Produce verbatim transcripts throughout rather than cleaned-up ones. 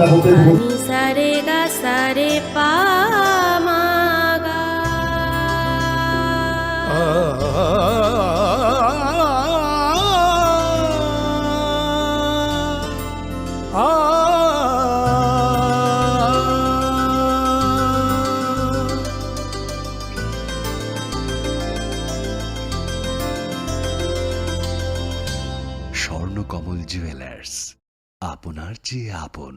Ani sa re ga sa re pa ma ga. Swarnakamal jewellers, আপনার চেয়ে আপন।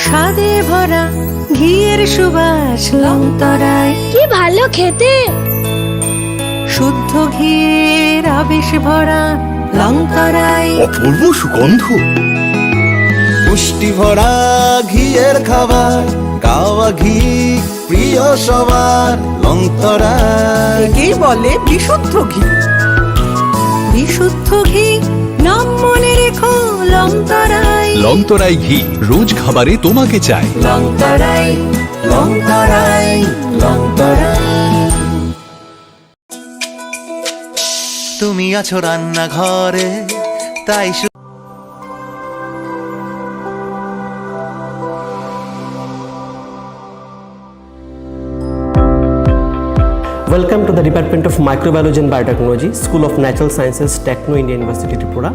স্বাদে ভরা ঘিয়ের সুবাস লংতরায়। কি ভালো খেতে! শুদ্ধ ঘিয়ের আবেশ ভরা লংতরায়। অপূর্ব সুগন্ধ। পুষ্টি ভরা ঘিয়ের খাবার, গাওয়া ঘি প্রিয় সবার, লংতরায়। একেই বলে বিশুদ্ধ ঘি। বিশুদ্ধ ঘি, নাম মনে রেখো, লংতরায়। লংতরাই ঘি, রোজ খাবারে তোমাকে চাই। লংতরায়, লংতরায়, লংতরায়। তুমি আছো রান্নাঘরে, তাই শু- Welcome to the Department of Microbiology and Biotechnology, School of Natural Sciences, Techno India University, Tripura.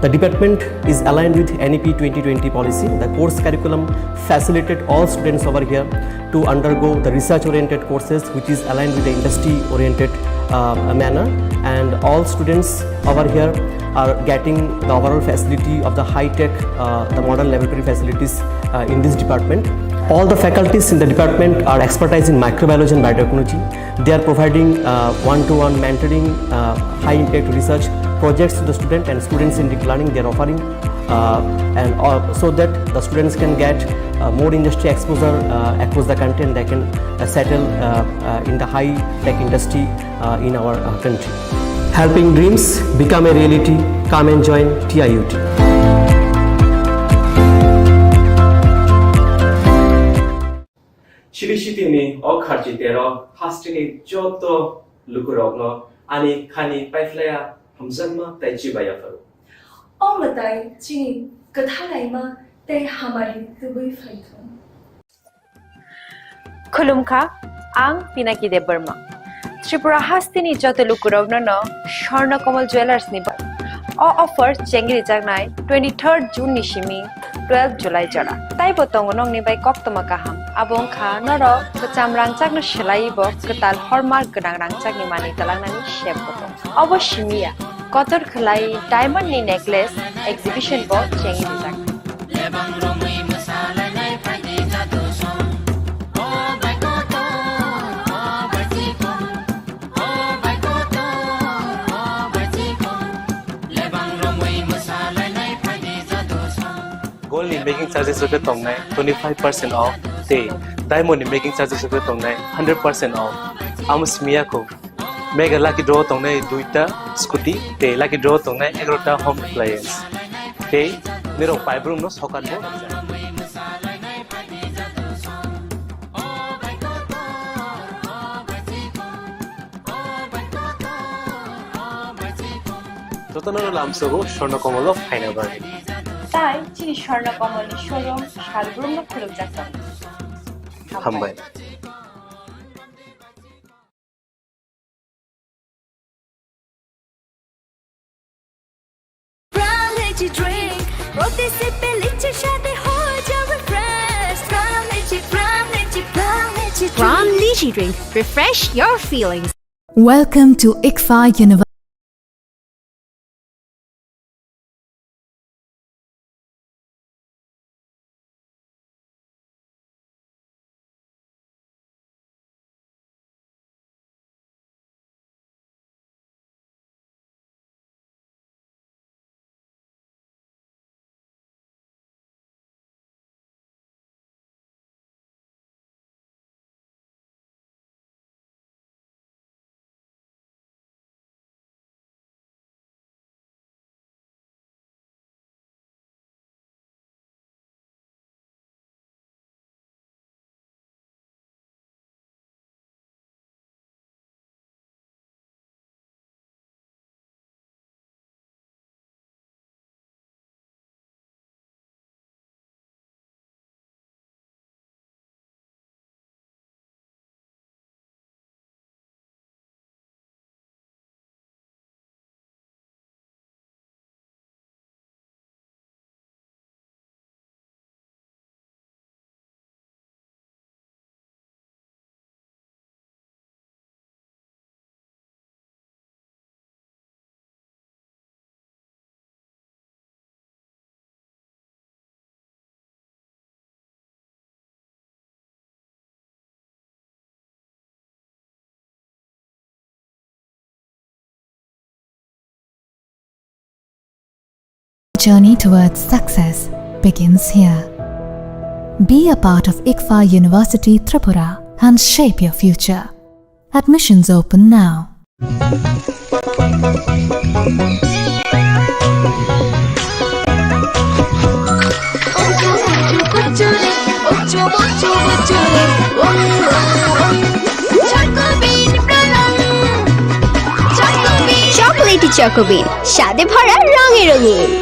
The department is aligned with N E P twenty twenty policy. The course curriculum facilitate all students over here to undergo the research-oriented courses, which is aligned with the industry-oriented, uh, manner. And all students over here are getting the overall facility of the high-tech, uh, the modern laboratory facilities, uh, in this department. All the faculties in the department are expertise in microbiology and biotechnology. They are providing, uh, one-to-one mentoring, uh, high-impact research projects to the student and students-centric learning they are offering, uh, and, uh, so that the students can get, uh, more industry exposure, uh, across the country, and they can, uh, settle, uh, uh, in the high-tech industry, uh, in our, uh, country. Helping dreams become a reality. Come and join T I U T. Chini sitini o kharchi tero hasteni joto lukurokno ani khani paiphlaya hamjakma tei chibai yapharo. O mwtai chini kwthalaima tei hamari tubui phaithung. Khulumkha, ang Pinaki Debbarma. Tripura hasteni joto lukurokno no Swarna Kamal Jewellers ni ba-, o offer chengri jaknai twenty-third June ni simi twelve July jora. Taibo tongo nokni bai koktwma kaham. Abo wngkha norok kwcham rangchakno swlaiwi bo kwtal hallmark gwnang rangchakni manwi twlangnani sep bo tongo. Obo simi ya, kotor khwlai diamond ni necklace exhibition bo chengwi rijak. Gold ni making charges rok khe tongnai twenty five percent off tei diamond ni making charges rok khe tongnai hundred percent off. Amo simi ya kho. Mega lucky draw tongnai duita scooty tei lucky draw tongnai egarota home appliance. Tei nirok paibrumno sokan bo rijak. Jotono lamsogo Swarna Kamal o phaina bagwi. Tai chini Swarna Kamal ni showroom salbrumno khulumjak tongo. Hambai. Brown Lychee Drink, প্রতি সিপে লিচির স্বাদে হয়ে যাবে fresh। Brown Lychee, Brown Lychee, Brown Lychee Brown Drink। Lychee Drink, refresh your feelings। Welcome to ICFAI University. Journey towards success begins here. Be a part of ICFAI University Tripura and shape your future. Admissions open now. Chocolatey Choco Bean, স্বাদে ভরা রঙে রঙিন।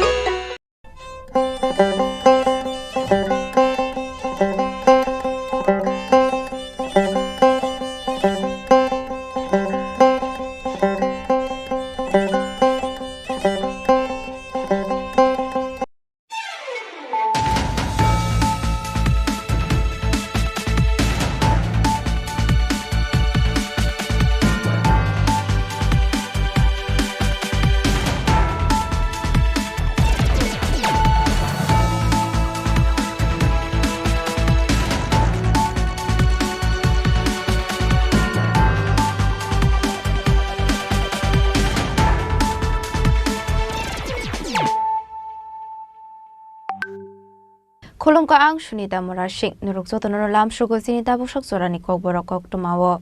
Khulumkha, ang Sunita Murasing. Norok jotono lamsugo chini tabuksak jorani kokborok koktwmao.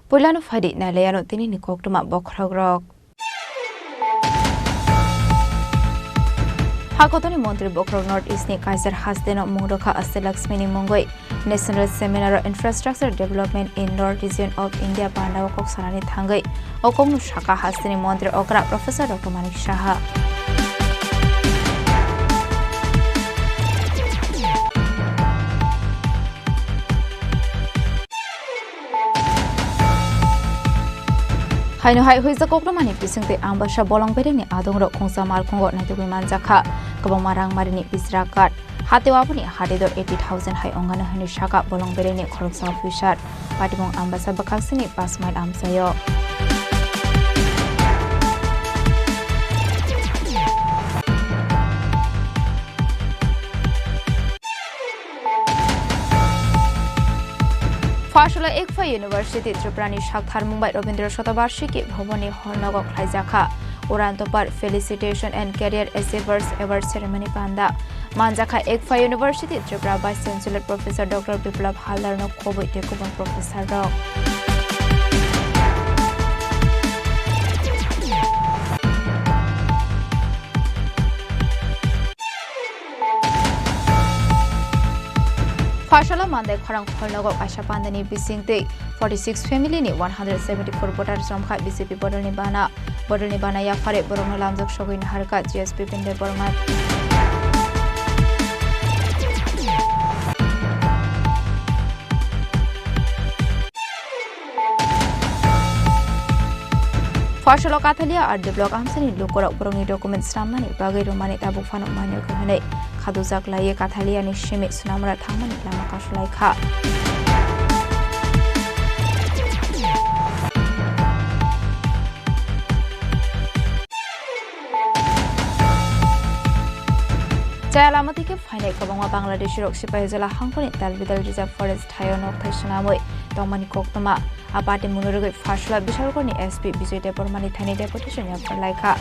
Puilano phaidi nailaiano tinini koktwma bokhorokrok. Hakotoni montri bokhorok North East ni kaiser hasteno mung rwkha Ashtalakshmi ni mungwi. National Seminar on Infrastructure Development in North Region of India pandao kok sanani thangwi o kokno sakha hasteni montri okra Professor Doctor Manik Saha. Haino hai huijak koktwmani bisingtwi Ambasa bolong belengni adongrok khungsa malkhungo naitugwi manjakha, kwbangma rangmarini bijra card. Hateo aboni hati dor eighty thousand hai ongano hwnwi sakha bolong belengni khoroksa officer. Patimung Ambasa bwkhaksini pash mile amchaio. Phasola ICFAI University Tripurani sakthar mungbai Rabindra Shatabarshiki Bhavanni hall nogo khlaijakha Urantopar Felicitation and Career Achievers Award Ceremony panda. Manjakha ICFAI University Tripura Vice Chancellor Professor Doctor Biplab Haldarno khobwi tei kubun professor rok. Phasola Mandai khorang kholnogo kaisa pandani bisingtwi forty six family ni one hundred seventy four voter chomkha B J P bodolni bana. Bodolni bana yaphare borokno lamjak sogwi naharkha G S Bipin Debbarma. Phasola Kathalia R D block amsani lukurok borokni document snamnani bagwi rwmani tabuk phano manya hwnwi khadujak laiwi Kathaliani simi Sonamura thangmani lama kasulaikha. Chaya lama twi khe phainai kwbangma Bangladeshi rok Sipahijola hangkoni Talbidal Reserve Forest thaio nokthai swnamwi tongmani koktwma. A patimungno rwgwi Phasola Bishalgarhni S P Bijoy Debbarmani thani deputation yaphar laikha.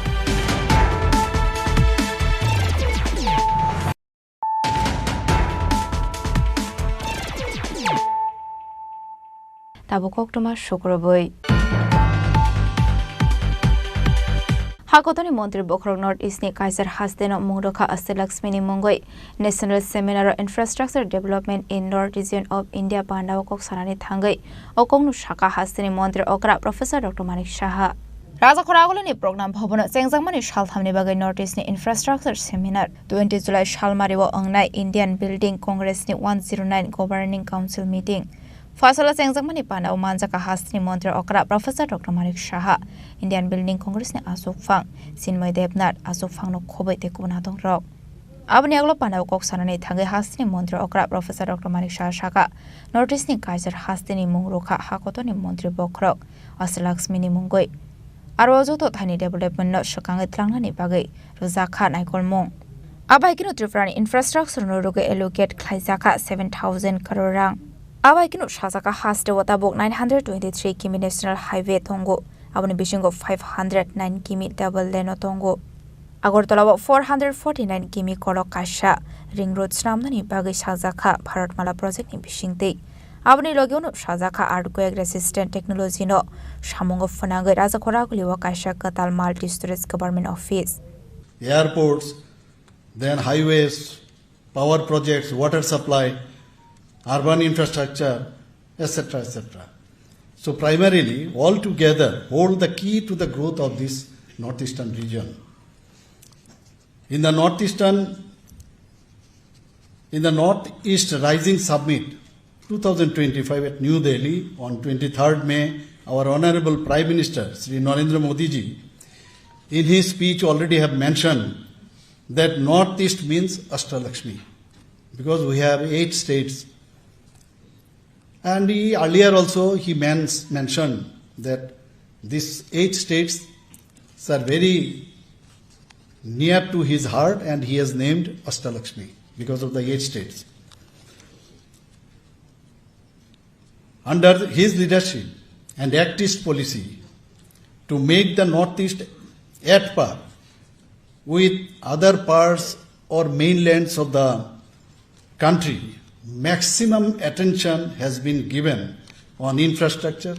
Tabuk koktwma sukrubwi. Hakotoni montri bokhorok North East ni kaiser hasteno mung rwkha Ashtalakshmi ni mungwi National Seminar on Infrastructure Development in North Region of India pandao kok sanani thangwi o kokno sakha hasteni montri okra Professor Doctor Manik Saha. Rajakhor Agulini program bhabono chengjakmani salthamni bagwi North East ni Infrastructure Seminar. Twenty July salmario wngnai Indian Building Congress ni one zero nine Governing Council meeting. Phasola chengjakmani panao manjakha hasteni montri okra Professor Doctor Manik Saha, Indian Building Congress ni achukphang Chinmoy Debnath, achukphangno khobwi tei kubun adongrok. Aboni yagulo panao kok sanani thangwi hasteni montri okra Professor Doctor Manik Saha sakha, North East ni kaiser hasteni mung rwkha hakotoni montri bokhorok Ashtalakshmi ni mungwi. Aro o joto thani development no swkangwi tlangnani bagwi rwjakha naikolmung. Abai kheno Tripura ni infrastructure no rwgwi allocate khlaijakha seven thousand crore rang. Abai kheno sajaka haste o tabuk nine hundred twenty three kimi national highway tongo. Aboni bisingo five hundred nine kimi double lane o tongo. Agartala o four hundred forty nine kimi kolok kaisa ring road swnamnani bagwi sajak kha Bharatmala project ni bisingtwi. Aboni logi ono sajak kha earthquake resistant technology no samungo phwnangwi Rajakhor Aguli o kaisa kwtal multi storage government office. Airports, then highways, power projects, water supply, urban infrastructure, et cetera, et cetera. So primarily, all together, hold the key to the growth of this northeastern region. In the northeastern, in the Northeast Rising Summit two thousand twenty-five at New Delhi on twenty-third May, our Honorable Prime Minister Shri Narendra Modi ji, in his speech already have mentioned that Northeast means Ashtalakshmi, because we have eight states. And he earlier also he mens-, mentioned that these eight states are very near to his heart, and he has named Ashtalakshmi because of the eight states. Under his leadership and activist policy to make the Northeast at par with other parts or mainlands of the country, maximum attention has been given on infrastructure,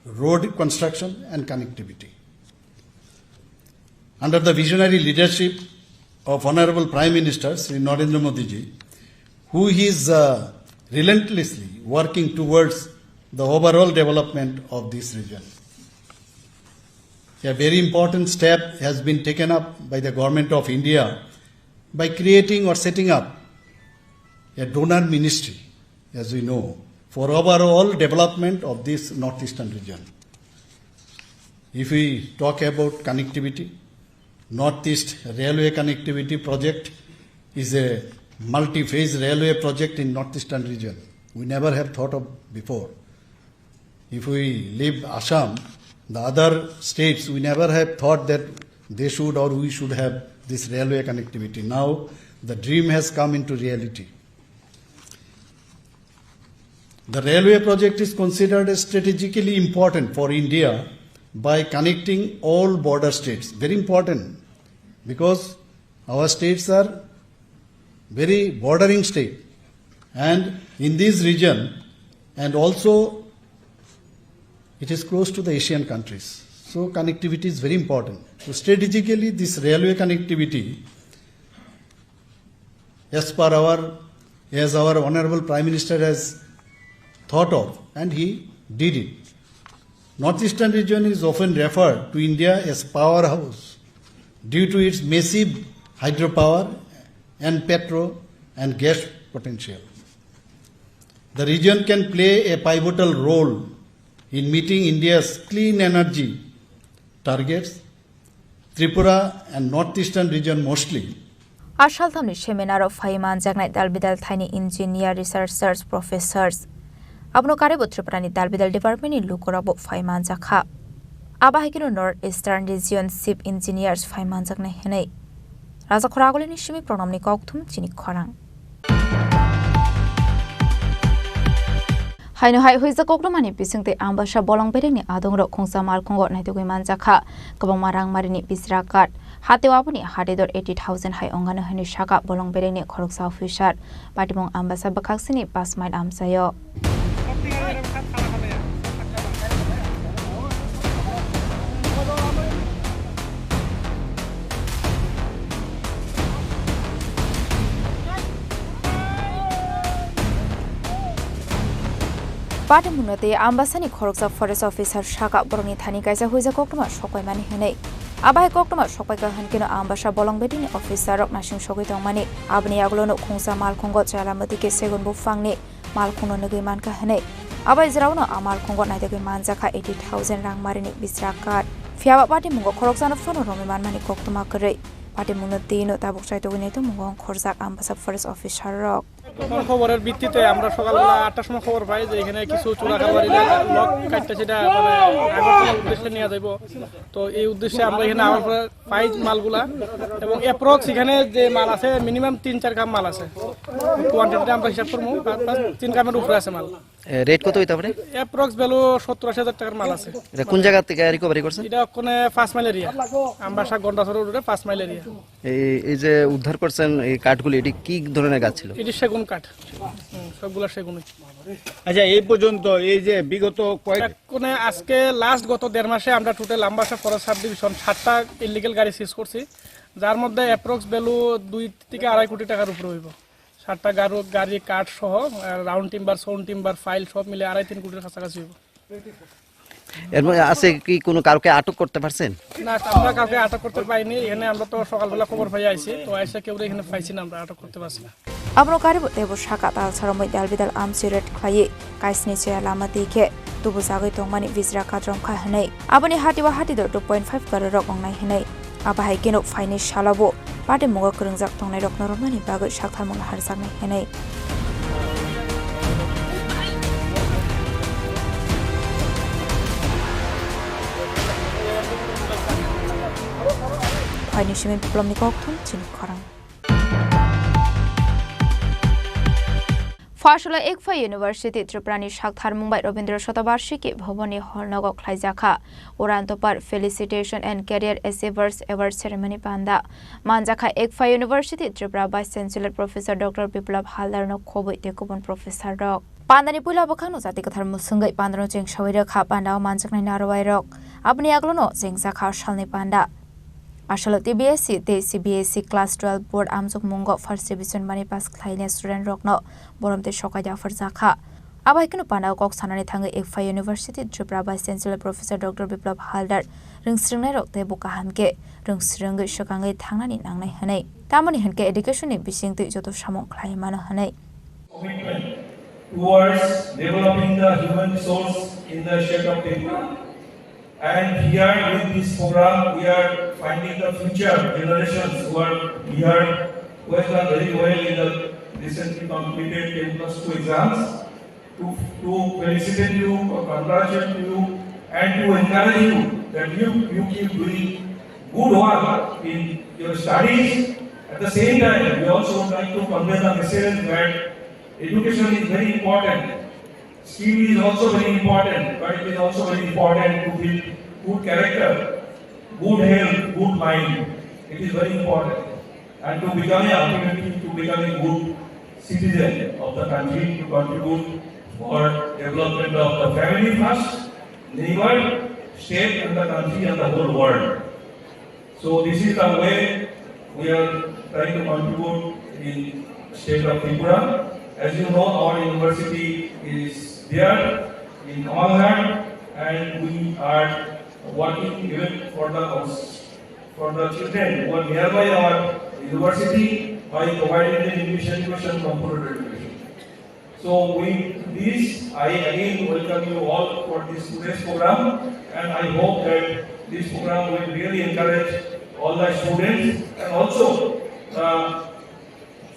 road construction and connectivity. Under the visionary leadership of Honorable Prime Minister Shri Narendra Modi ji, who is, uh, relentlessly working towards the overall development of this region. A very important step has been taken up by the Government of India by creating or setting up a donor ministry, as we know, for overall development of this northeastern region. If we talk about connectivity, Northeast Railway Connectivity Project is a multi-phase railway project in northeastern region. We never have thought of before. If we leave Assam, the other states, we never have thought that they should or we should have this railway connectivity. Now, the dream has come into reality. The railway project is considered as strategically important for India by connecting all border states. Very important, because our states are very bordering state, and in this region, and also it is close to the Asian countries. So connectivity is very important. So strategically, this railway connectivity, as per our, as our Honorable Prime Minister has thought of, and he did it. Northeastern region is often referred to India as powerhouse due to its massive hydropower and petro and gas potential. The region can play a pivotal role in meeting India's clean energy targets. Tripura and Northeastern region mostly. A salthamni seminar o phai manjaknai dalbidal thaini engineer, researchers, professors. Abono karwibo Tripurani dalbidal department ni lukurokbo phai manjak kha. Abo hai kheno North Eastern region chief engineers phai manjaknai hwnwi. Rajakhor Agulini simi Pranamni kokthum chini khorang. Haino hai huijak koktwmani bisingtwi Ambasa bolong bedekni adongrok khungsa malkhungo naitugwi manjak kha. Kwbangma rangmarini bisra card, hateo aboni hadedor eighty thousand hai ongano hwnwi sakha bolong bedekni khoroksa officer. Patimung Ambasa bwkhaksini pas mile amchaio. Patimungno tei Ambasani khoroksa forest officer sakha borokni thani kaisa huijak koktwma sokpaimani hwnwi. Abo hai koktwma sokpaikha hwnkhe no Ambasa bolong bedekni officer rok naising sogwi tongmani. Aboni yagulo no khungsa malkhungo chwla mwtwi khe segun buphangni malkhungno nugwi mankha hwnwi. Abo ijraono a malkhungo naitugwi manjakha eighty thousand rangmarini bisra card. Phiyaba patimungo khoroksano phano romwi manmani koktwma kwrwi. Patimungno twi no tabuk chaitugwi naitugmungo ongkhorjak Ambasa forest officer rok. তখন খবরের ভিত্তিতে আমরা সকালবেলা আটটার সময় খবর পাই যে এখানে কিছু চোরা কারবারিরা লগ কাটতে সেটা মানে আগরতলার উদ্দেশ্যে নিয়ে যাইব। তো এই উদ্দেশ্যে আমরা এখানে আবার পরে পাই মালগুলা, এবং অ্যাপ্রক্স এখানে যে মাল আছে মিনিমাম তিন চার কাম মাল আছে। কোয়ান্টিটিটা আমরা হিসাব করবো, পাঁচ, পাঁচ, তিন কামের উপরে আছে মাল। এ, রেট কত হইতে পারে? অ্যাপ্রক্স ভ্যালু সত্তর আশি হাজার টাকার মাল আছে। এটা কোন জায়গা থেকে রিকভারি করছেন? এটা ওখানে পাঁচ মাইল এরিয়া, আমবাসা গন্ডাছড়া রোডে পাঁচ মাইল এরিয়া। এই, এই যে উদ্ধার করছেন এই কাঠগুলি, এটি কি ধরনের গাছ ছিল? এটি সেগুন কাঠ। হুম, সবগুলা সেগুনই। আচ্ছা, এই পর্যন্ত এই যে বিগত কয়েক মানে আজকে লাস্ট গত দেড় মাসে আমরা টোটাল আমবাসা ফরেস্ট সাব ডিভিশন সাতটা ইলিগেল গাড়ি সিজ করছি, যার মধ্যে অ্যাপ্রক্স ভ্যালু দুই থেকে আড়াই কোটি টাকার উপরে হইব। সাতটা গারু গাড়ি, কাঠ সহ, round timber, sound timber, file সব মিলে আড়াই তিন কোটির কাছাকাছি হইব। এর মধ্যে আছে কি কোনো কাউকে আটক করতে পারছেন? না, আমরা কাউকে আটক করতে পারিনি। এখানে আমরা তো সকালবেলা খবর পাই আইছি, তো আইসা কেউ এখানে পাইছি না, আমরা আটক করতে পারছি না। Abono karibo teibo saka tal saromwi dal bidal amchi ret khlaiwi kaisni chaya lama twi khe tubujagwi tongmani bijra katrom kha hwnwi. Aboni hati o hati do two point five crore rok wngnai hwnwi. Abo hai kheno phaini salo bo patimungo kwrwngjak tongnairokno romnani bagwi saktharmung harjaknai hwnwi. Phaini simi Biplomni kokthum chini khorang. Pharsala Ekpha University Tripurani saktharmung bai Rabindra Shatabarshiki Bhavanni hall nogo khlaijakha Urantopar Felicitation and Career Achievers Award Ceremony panda. Manjakha Ekpha University Tripura Vice Chancellor Professor Doctor Biplab Haldarno khobwi tei kubun professor rok. Pandani puila bwkhakno jati kwthar mwswngwi pandano chengsawi rwkha, pandao manjaknai narwai rok. Aboni aglono chengjakha salni panda. Asalo T B S E tei C B S E Class twelve Board amjokmungo first division mani pass khlaina student rokno borom tei sokai yapharjakha. Abo hai kheno pandao kok sanani thangwi Ekpha University Tripura Vice Chancellor Professor Doctor Biplab Haldar rwngsrwngnairok teibo kaham khe rwngsrwngwi swkangwi thangnani nangnai hwnwi, tamoni hwnkhe education ni bisingtwi joto samung khlai mano hwnwi. Commitment towards developing the human resource in the state of Tripura. And here with this program, we are finding the future generations who are here, who have done very well in the recently completed ten plus two exams, to, to felicitate you, to congratulate you, and to encourage you that you, you keep doing good work in your studies. At the same time, we also would like to convey the message that education is very important. Skill is also very important, but it is also very important to build good character, good health, good mind. It is very important. And to become a, ultimately to become a good citizen of the country, to contribute for development of the family first, neighbor, state and the country and the whole world. So this is the way we are trying to contribute in state of Tripura. As you know, our university is there in Kamalghat, and we are working even for the, for the children who are nearby our university by providing them English education, computer education. So with this, I again welcome you all for this today's program, and I hope that this program will really encourage all the students and also, uh,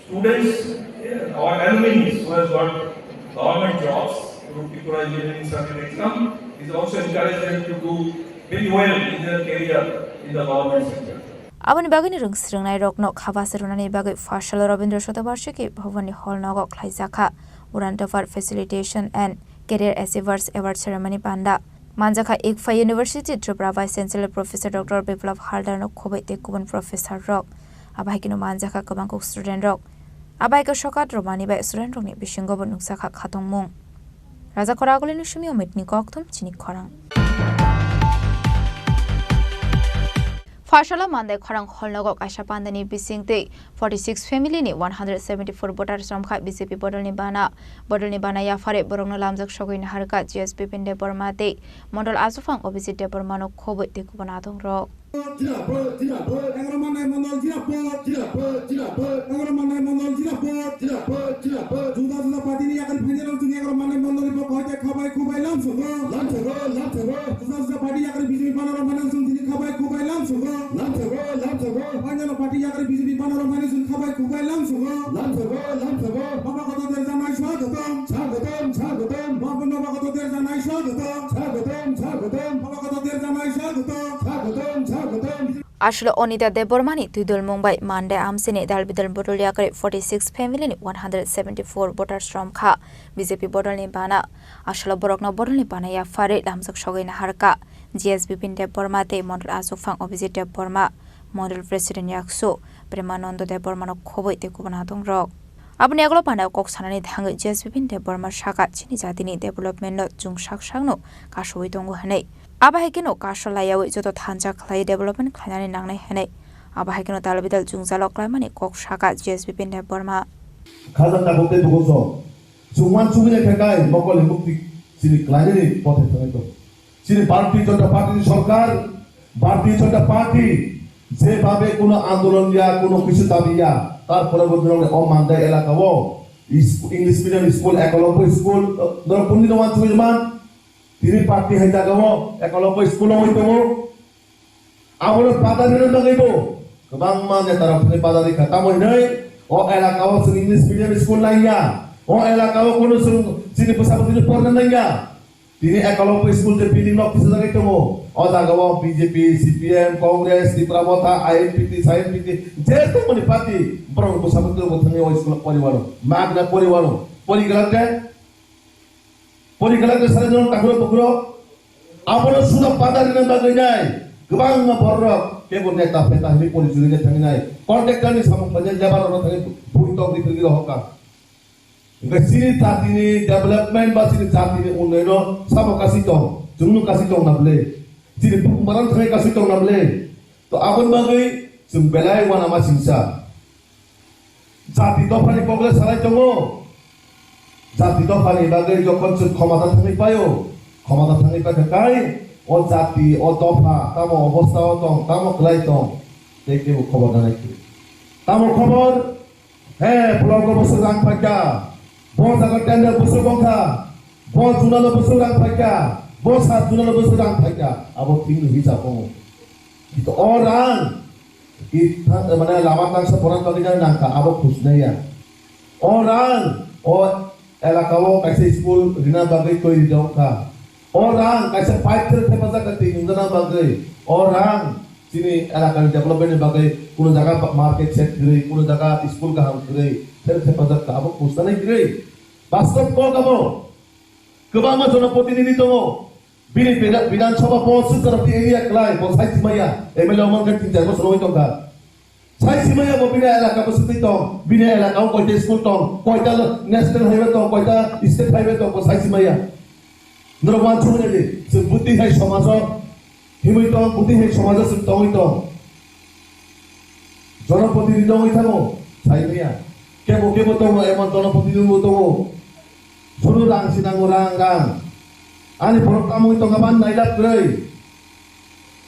students, uh, our alumni who has got government jobs through Tripura Engineering Certificate exam is also encourage them to do very well in their career in the government sector. Aboni bagwino rwngsrwngnairokno khabase rwnani bagwi pharsalo Rabindra Shatabarshiki Bhavanni hall nogo khlaijakha Urantopar Felicitation and Career Achievers Award Ceremony panda. Manjakha Ekpha University Tripura Vice Chancellor Professor Doctor Biplab Haldarno khobwi tei kubun professor rok. Abo hai kheno manjakha kwbangkuk student rok. Abo hai khe sokat romani bai student rokni bisingo bo nukjakha khatungmung. Raja Khoragulini simi Omitni kokthum chini khorang. Pharsala Mandai khorang hall nogo kaisa pandani bisingtwi forty six family ni one hundred seventy four voters romkha B J P bodolni bana. Bodolni bana yaphare borokno lamjak sogwi naharkha G S Bipin Debbarma tei Mondol Achufang Abhijit Debbarmano khobwi tei kubun adongrok. Jinabad, jinabad, Egaroh Mandai Mondol jinabad, jinabad, jinabad, Egaroh Mandai Mondol jinabad, jinabad, jinabad. Juda juda party ni yakari phainai rok chini Egaroh Mandai Mondol ni pokho hoite khabai khubai lamsongo, lamsongo, lamsongo. Juda juda party yakari B J P bana rok phainai rok chini khabai khubai lamsongo, lamsongo, lamsongo. Phainai rok Party yakri B J P banner romani jun khabai kubai lamsogo. Lamsogo, lamsogo. Baba koto derja nai swagotom. Swagotom, swagotom. Baba, baba koto derja nai swagotom. Swagotom, swagotom. Baba koto derja nai swagotom. Swagotom, swagotom. Aswk Onita Debbarmani twidulmung bai Monday amchini dalbidal bodol yakri forty six family ni one hundred seventy four voters romkha B J P bodolni bana. Aswk borokno bodolni bana yapharwi lamjak sogwi naharkha G S Bipin Debbarma tei Mondol Achukphang Abhijit Debbarma, Mondol President Yaksu Premanando Debbarmano khobwi tei kubun adongrok. Aboni yagulo panao kok sanani thangwi G S Bipin Debbarma sakha, chini jatini development no chwng sak sakno kasui tongo hwnwi. Abo hai kheno kaso laiyaui joto thansa khlai development khlainani nangnai hwnwi. Abo hai kheno dalbidal jwngjalo klaimani kok sakha G S Bipin Debbarma. Khajak tabuk tei bukuso. Chwng uansugwi naikha kai mokol ni mukti chini klainani pothai thangwi tongo. Chini Bharatiya Janata Party ni sorkar, Bharatiya Janata Party jebabe kuno andolon ya, kuno kisu dabi ya, tarpore bo norok o Mandai elaka o is-, English medium school, Ekalobya school, norok boni no uansugwi man, tini party hai jaga o Ekalobya school o wngwi tongo. Abono padari rwna bagwi bo kwbangma neta rok thangwi padari kha. Tamo hinwi o elaka o chwng English medium school nangya, o elaka o kuno chwng chini bwsa bwtwino porna nangya. Tini Ekalobya school je building nok kisa jagwi tongo, o jaga o B J P, C P M, Congress, Tipra Motha, I N P T, C I N P T, je tongmani party, borok bwsa bwtwi rok thangwi o school o poriwano, magna poriwano, poriglak de. Poriglak de sari norok takhurok bukhurok. Abono suda padari rwna bagwi nai. Kwbangma bororok kebo neta pheta hinwi porichoi rwna thangwi nai. Contractor ni samung painai, labour rok thangwi bui tok di thangwi rohor kha. Hwnkhe chini jatini development ba chini jatini unnoyono sabo kasi tong, chwngno kasi tong na bwle. Chini bukumarok thangwi kasi tong na bwle. To aboni bagwi chwng belai uanama singsa. Jati dophani kokle salai tongo. Jati dophani bagwi jokhon chwng khomata thangwi paio, khomata thangwi paikha kai, o jati, o dopha tamo obostha o tong, tamo kwlai tong, tei kebo khobor nanai khe. Tamo khobor, he, block o bwswk rang phaikha, bo jaga tender bwswk wngkha, bo zonal o bwswk rang phaikha, bo sub zonal o bwswk rang phaikha, abo thwngno hisab wngo. Kito o rang, Itha-, mane lama tangsa porna bagwi jani nangkha, abo khusnaiya. O rang, o elaka o kaisa school rina bagwi twi rijak kha. O rang kaisa pipe thwrwk thepajak kha twi nungjana bagwi. O rang chini elaka ni development ni bagwi kuno jaga ba-, market shed kwrwi, kuno jaga school kaham kwrwi, thwrwk thepajak kha, abo khusnani kwrwi. Bastob kok abo. Kwbangma jonoprotinidhi tongo. Bini bida-, Bidhan Sabha bo swkang area kwlai, bo sai simaya, M L A omo khe tin char bosor wngwi tongkha. Sai simaya bo bini elaka bwswtwi tong, bini elaka o koita school tong, koita national highway tong, koita state highway tong, bo sai simaya. Norok uansukmani di, chwng bwtwi hai somajo himwi tong, bwtwi hai somajo chwng tongwi tong. Jonoprotinidhi wngwi thango, sai maya. Kebo kebo tongo, emon jonoprotinidhi bo tongo. Suru rang si nango, rang, rang. Ani borok tamwi tongkha man nailap kwrwi.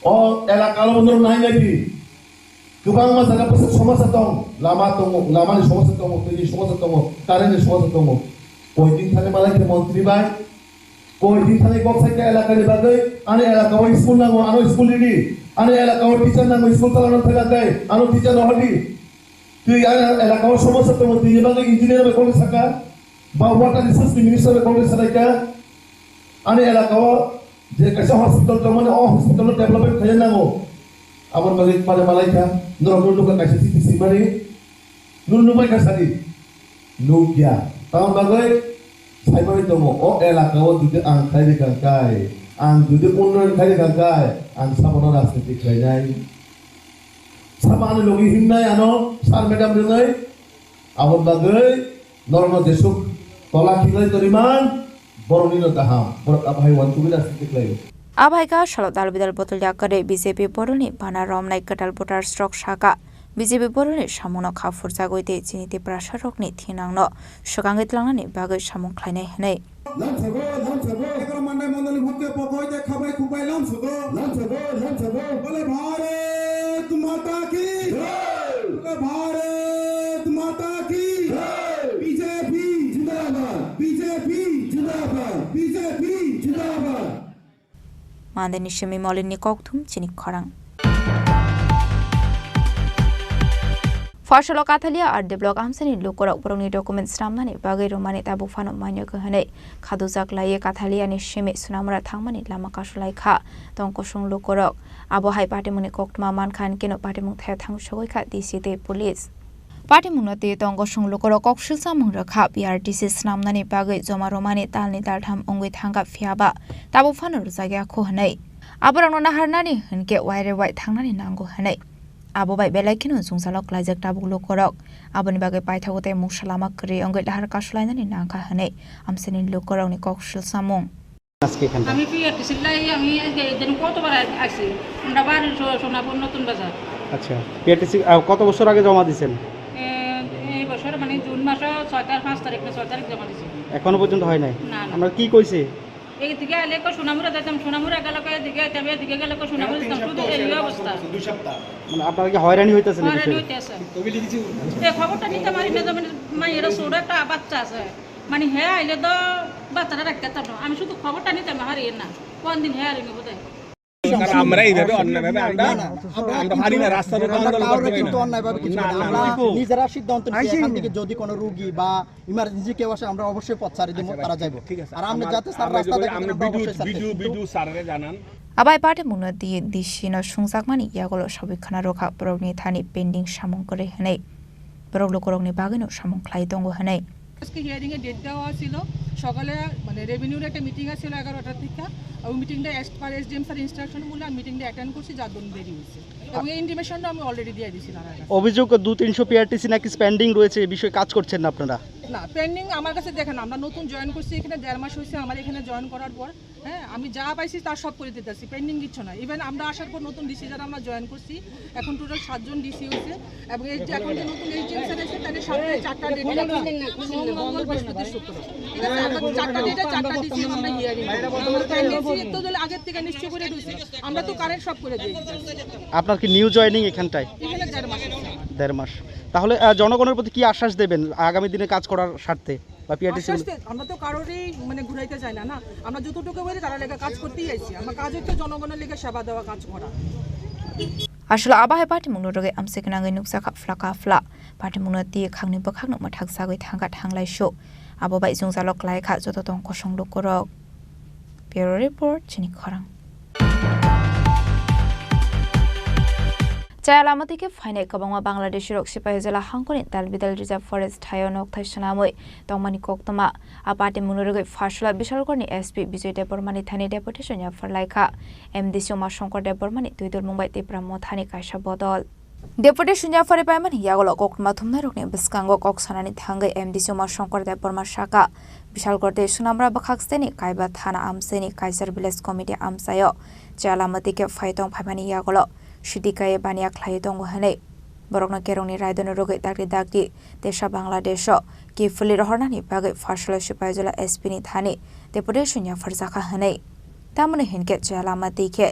O elaka o norok nai nai di. Kwbangma jaga bwswk somosa tong, lama tongo, lamani somosa tongo, twini somosa tongo, current ni somosa tongo. Koi din thani malai khe montri bai. Koi din thani kok sai khe elaka ni bagwi, ani elaka o school nango, ano school ridi, ani elaka o teacher nango, school chalano thangna khe, ano teacher rohordi. Twi ani elaka o somosa tongo, tini bagwi engineer bai kok saka, ba water resource ni minister bai kok sanai kha, ani elaka o je kaisa hospital tongmani, o hospital no development khaina nango, aboni bagwi pare malai kha, norok no nukha kaisa chiti simani, Nung nukbai kha sadi? Nukya. Tamoni bagwi saimani tongo, o elaka o jodi ang khlai rikha kai, ang jodi unnoyon khlai rikha kai, ang sabono rajniti khlainai. Sama ani logi himnai ano, sir madam rwnai. Aboni bagwi norokno jesuk tola khiklai toriman, boroknino kaham, borok abo hai uansugwi rajniti khlaio. Abo hai kha salo dal bidal botol yakarwi B J P bodolni bana romnai kwtal voters rok sakha. B J P boroni samungno kha phurjagwi tei chini Tiprasarokni thinangno swkangwi tlangnani bagwi samung khlainai hwnwi. Lamsago, lamsago. Egaroh mannai mondoli bhokte pokoi tei khabai khukbai lamsago. Lamsago, lamsago. Bole Bharat Mata ki jai. Bole Bharat Mata ki jai. B J P jindabad. B J P jindabad. B J P jindabad. Mandeni simi Molinni kokthum chini khorang. Phasalo Kathalia R D block amchaini lukurok borokni document swnamnani bagwi rwmani tabuk phano manya khe hwnwi khadujak laiwi Kathaliani simi Sonamura thangmani lama kasu lai kha. Tong kosong lukurok abo hai patimungni koktwma man kha, hinkhe no patimung thaya thang sogwi kha D C tei police. Patimungno twi tong kosong lukurok kok silsamung rwkha, P R T C swnamnani bagwi joma rwmani talni taltham wngwi thangkha, phiyaba tabuk phano rwjakya kho hwnwi. Aborokno naharnani hinkhe waire wai thangnani nango hwnwi. Abo bai belai kheno jwngjalo klaijak tabuk lukurok. Aboni bagwi paithago tei mungsa lama kwrwi wngwi lahar kasulainani nangkha hwnwi amchaini lukurokni kok silsamung. আজকে এখানটা? আমি পিআরটিসির লাই আমি আজকে এদিন কতবার আই-, আইছি। আমরা বাড়ি সো-, সোনাপুর নতুন বাজার। আচ্ছা, পিআরটিসি, আহ, কত বছর আগে জমা দিছেন? এ, এই বছর মানে জুন মাসে ছয় তারিখ, পাঁচ তারিখ না ছয় তারিখ জমা দিছি। এখনো পর্যন্ত হয় নাই? না, না। আমরা কি কইছি? এইদিকে আইলে কো সোনামুড়া যাইতাম, সোনামুড়া গেলে কো এদিকে আইতাম, এদিকে গেলে কো সোনামুড়া যাইতাম, শুধু এই অবস্থা। মানে আপনারা কি হয়রানি হইতেছেন এই হয়রানি বিষয়ে? হইতেছে। এই খবরটা নিতে পারি না, যেমন মায়েরা ছোট একটা বাচ্চা আছে, মানে হে আইলে তো বাচ্চারা রাখতে পারতাম না। আমি শুধু খবরটা নিতে পারি না, কোন দিন হে আইলে নিব তাই। কারণ আমরা এইভাবে অন্যায়ভাবে আমরা, আমরা পারি না, রাস্তার উপর আমরা আন্দোলন কাউকে করতে পারি না। কিন্তু অন্যায়ভাবে কিছু না, না, না, আমরা না। নিজেরা সিদ্ধান্ত নিচ্ছি, আইসি। এখান থেকে যদি কোনো রুগী বা ইমার্জেন্সি কেউ আসে, আমরা অবশ্যই পথ ছাড়ি দেবো, আচ্ছা, তারা যাইবো। ঠিক আছে। আর আমরা আমরা, যাতে স্যার আমরা রাস্তা যখন, দেখে, আমরা আমরা ভিডিও, অবশ্যই স্যার ভিডিও, দেখে। ভিডিও স্যাররে জানান। Abai patimungno twi D C no swngjak mani yagulo sabwi khna rwkha, borokni thani pending samung kwrwi hwnwi. Borok lukurokni bagwino samung khlai tongo hwnwi. আজকে হিয়ারিং এ ডেট দেওয়া ছিল সকালে, মানে রেভিনিউর একটা মিটিং আছিল এগারোটা থেকে। ওই মিটিংটা as per SDM sir instruction মূলে আমি মিটিংটা অ্যাটেন্ড করছি, যার জন্য দেরি হয়েছে। এবং এই ইন্টিমেশনটা আমি অলরেডি দিয়ে দিয়েছি তার কাছে। অভিযোগ দু তিনশো পিআরটিসি নাকি পেন্ডিং রয়েছে, এই বিষয়ে কাজ করছেন না আপনারা? না, পেন্ডিং আমার কাছে দেখেন, আমরা নতুন জয়েন করছি এখানে, দেড় মাস হয়েছে আমার এখানে জয়েন করার পর। হ্যাঁ, আমি যা পাইছি তার সব করে দিতেছি, পেন্ডিং কিচ্ছু নাই। ইভেন আমরা আসার পর নতুন ডিসি যারা আমরা জয়েন করছি, এখন টোটাল সাতজন ডিসি হয়েছে। এবং এই যে এখন যে নতুন এইচএম স্যার আছে, তাদের সাথে চারটা ডেট, সোম, মঙ্গল, বৃহস্পতি, শুক্র। ঠিক আছে, আমরা চারটা ডেটে চারটা ডিসি আমরা হিয়ারিং। আমরা তো এমএসসি তো দলে আগের থেকে নিশ্চয় করে রয়েছে, আমরা তো কারেন্ট সব করে দিই। আপনার কি নিউ জয়েনিং এখানটায়? এখানে দেড় মাস হচ্ছে। দেড় মাস। তাহলে, আহ, জনগণের প্রতি কি আশ্বাস দেবেন আগামী দিনে কাজ করার স্বার্থে বা পিআরটিসি? আশ্বাস তো আমরা তো কারোরই মানে ঘুরাইতে চাই না, না। আমরা যতটুকু পারি তারা লেগে কাজ করতেই আইছি। আমরা কাজ হচ্ছে জনগণের লেগে সেবা দেওয়া, কাজ করা। Aswk abo hai patimungno rwgwi amchai gwnangwi nukjakha phlaka phla. Patimungno twi khakni bwkhakno mwthak sagwi thangkha thanglaisu. Abo bai jwngjalo klaikha joto tong kosong lukurok. Bureau Report, chini khorang. Chaya lama twi khe phainai kwbangma Bangladeshi rok Sipahijola hangkoni Dalbidal Reserve Forest thaio nokthai swnamwi tongmani koktwma. A patimungno rwgwi Phasula Bishalgarhni S P Bijoy Debbarmani thani deputation yaphar laikha. M D C Uma Shankar Debbarmani twidulmung bai Tipra Mothani kaisa bodol. Deputation yaphari paimani yagulo koktwma thumnairokni bwskango kok sanani thangwi M D C Uma Shankar Debbarma saka, Bishalgarh tei Sonamura bwkhak seni Kaiba thana amchaini Kaiser Village Committee amchaio chaya lama twi khe phai tong phaimani yagulo sidi kaiwi baniya khlaiwi tongo hwnwi borokno kerongni raidono rwgwi dakti dakti tesa Bangladesho kiphilwi rohornani bagwi Phasula Sipahijola S P ni thani deputation yapharjakha hwnwi. Tamoni hinkhe chaya lama twi khe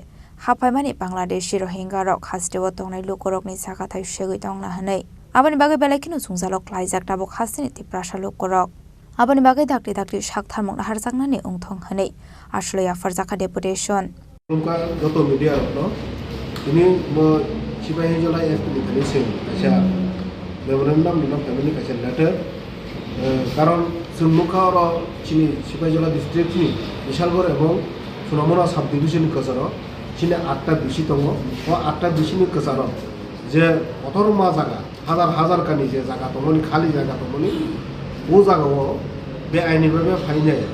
haphaimani Bangladeshi Rohingya rok hasteo tongnai lukurokni sakathai segwi tongna hwnwi. Aboni bagwi belai kheno jwngjalo klaijak tabuk hasteni Tiprasa lukurok. Aboni bagwi dakti dakti sak tharmung naharjaknani wngthong hwnwi aswlwi yapharjakha deputation. Nungkha joto media rokno, tini bo Sipahijola S P ni thani chwng kaisa memorandum rwna phaimani kaisa letter, eh, karon chwng nukha oro chini Sipahijola district ni Bishalgarh ebong Sonamura sub division ni kwcharo chini atta B C tongo, o atta B C ni kwcharo je kotorma jaga, hajar hajar kani je jaga tongmani, khali jaga tongmani, o jaga o beaini bhabe phainai.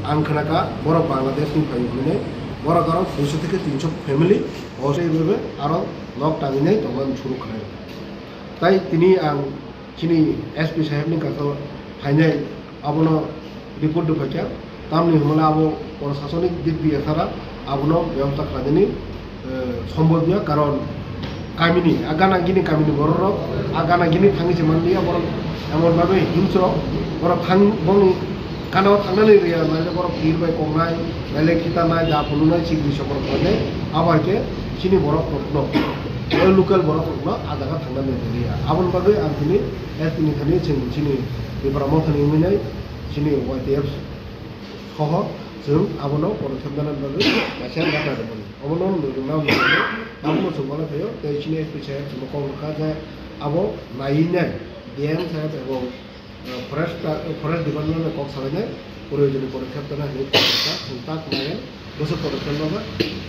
Ang khwnakha borok Bangladesh ni phai hinwi, borok aro duiso theke tinso family o se bhabe aro nok tangwi nai tongmani suru khlai. Tai tini ang chini S P saheb ni kaso phainai, abono report rwphaikha, tamni hwnmale abo prosasonik dik diya sara abono bebosta khlainani, eh, sombobya, karon kamini, a gana gini kamini bororok, a gana gini thangwi se manliya borok, emon bhabe hingsro, borok thang, bongni gana o thangnani rwya, naile borok phir bai koknai, naile khitanai, da phunuknai, sikri sokro khlainai, abo hai khe chini borok rokno, o local borok rokno a jaga thangnani rwya. Aboni bagwi ang tini, eh, tini thani chwng chini Tipra Mothani wngwi nai, chini Y T F soho chwng abono podokhep nana bagwi kaisa letter rwmani. Obono nwng nang nang abono chwng mano phaio, tei chini S P saheb chwngno kok rwkha je Abo naiwi nai D M saheb ebong, eh, forest, eh, forest department bai kok salainai, proyojoni podokkhep tona hinwi kok rwkha, chwng tak naiwi bwswk podokkhep nokha.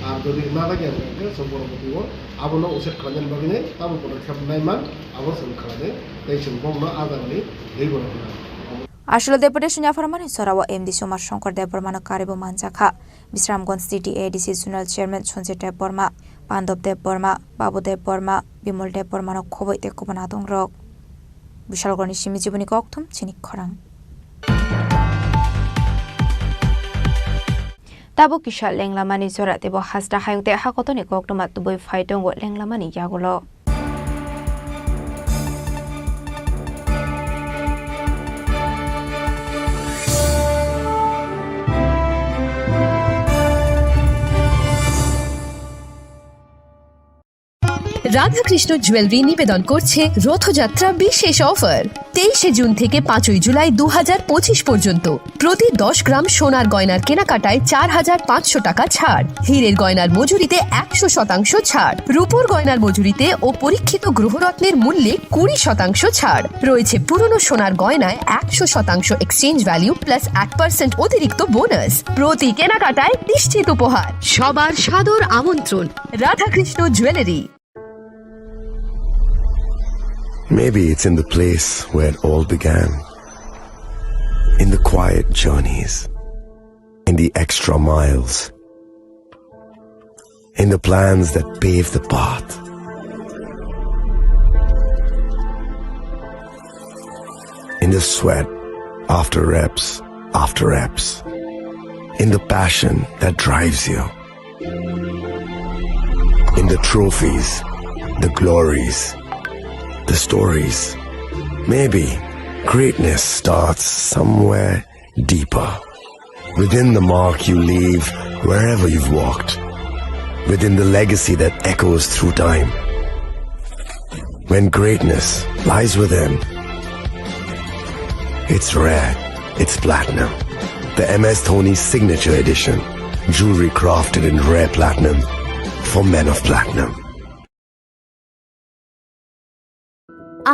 Ar jodi nagakya hwnkhe chwng porobotio abono uched khlainani bagwino tamo podokkhep naiman abo chwng khlainai, tei chwng bohrokno a jagani twi bono hwnna. Aswk deputation yapharmani jorao M D C Umar Shankar Debbarmano karwibo manjakha. Bisramganj City A D C Zonal Chairman Sanjay Debbarma, Bandab Debbarma, Babu Debbarma, Bimol Debbarmano khoboi tei kubun adongrok. Bishalgarhni simi jiboni kokthum chini khorang. Tabuk kisa lenglamani jora teibo hasta hayung tei hakotoni koktwma tubui phai tongo lenglamani yagulo. Radhakrishna jewellery নিবেদন করছে রথযাত্রা বিশেষ অফার। তেইশে জুন থেকে পাঁচই জুলাই দু হাজার পঁচিশ পর্যন্ত প্রতি দশ গ্রাম সোনার গয়নার কেনাকাটায় চার হাজার পাঁচশো টাকা ছাড়, হীরের গয়নার মজুরিতে একশো শতাংশ ছাড়, রূপোর গয়নার মজুরিতে ও পরীক্ষিত গ্রহরত্নের মূল্যে কুড়ি শতাংশ ছাড়। রয়েছে পুরনো সোনার গয়নায় একশো শতাংশ এক্সচেঞ্জ ভ্যালু প্লাস এক পার্সেন্ট অতিরিক্ত বোনাস। প্রতি কেনাকাটায় নিশ্চিত উপহার। সবার সাদর আমন্ত্রণ Radhakrishna jewellery. Maybe it's in the place where it all began. In the quiet journeys. In the extra miles. In the plans that pave the path. In the sweat after reps after reps. In the passion that drives you. In the trophies, the glories, the stories. Maybe greatness starts somewhere deeper. Within the mark you leave wherever you've walked. Within the legacy that echoes through time. When greatness lies within, it's rare, it's platinum. The M S Dhoni Signature Edition. Jewelry crafted in rare platinum for men of platinum.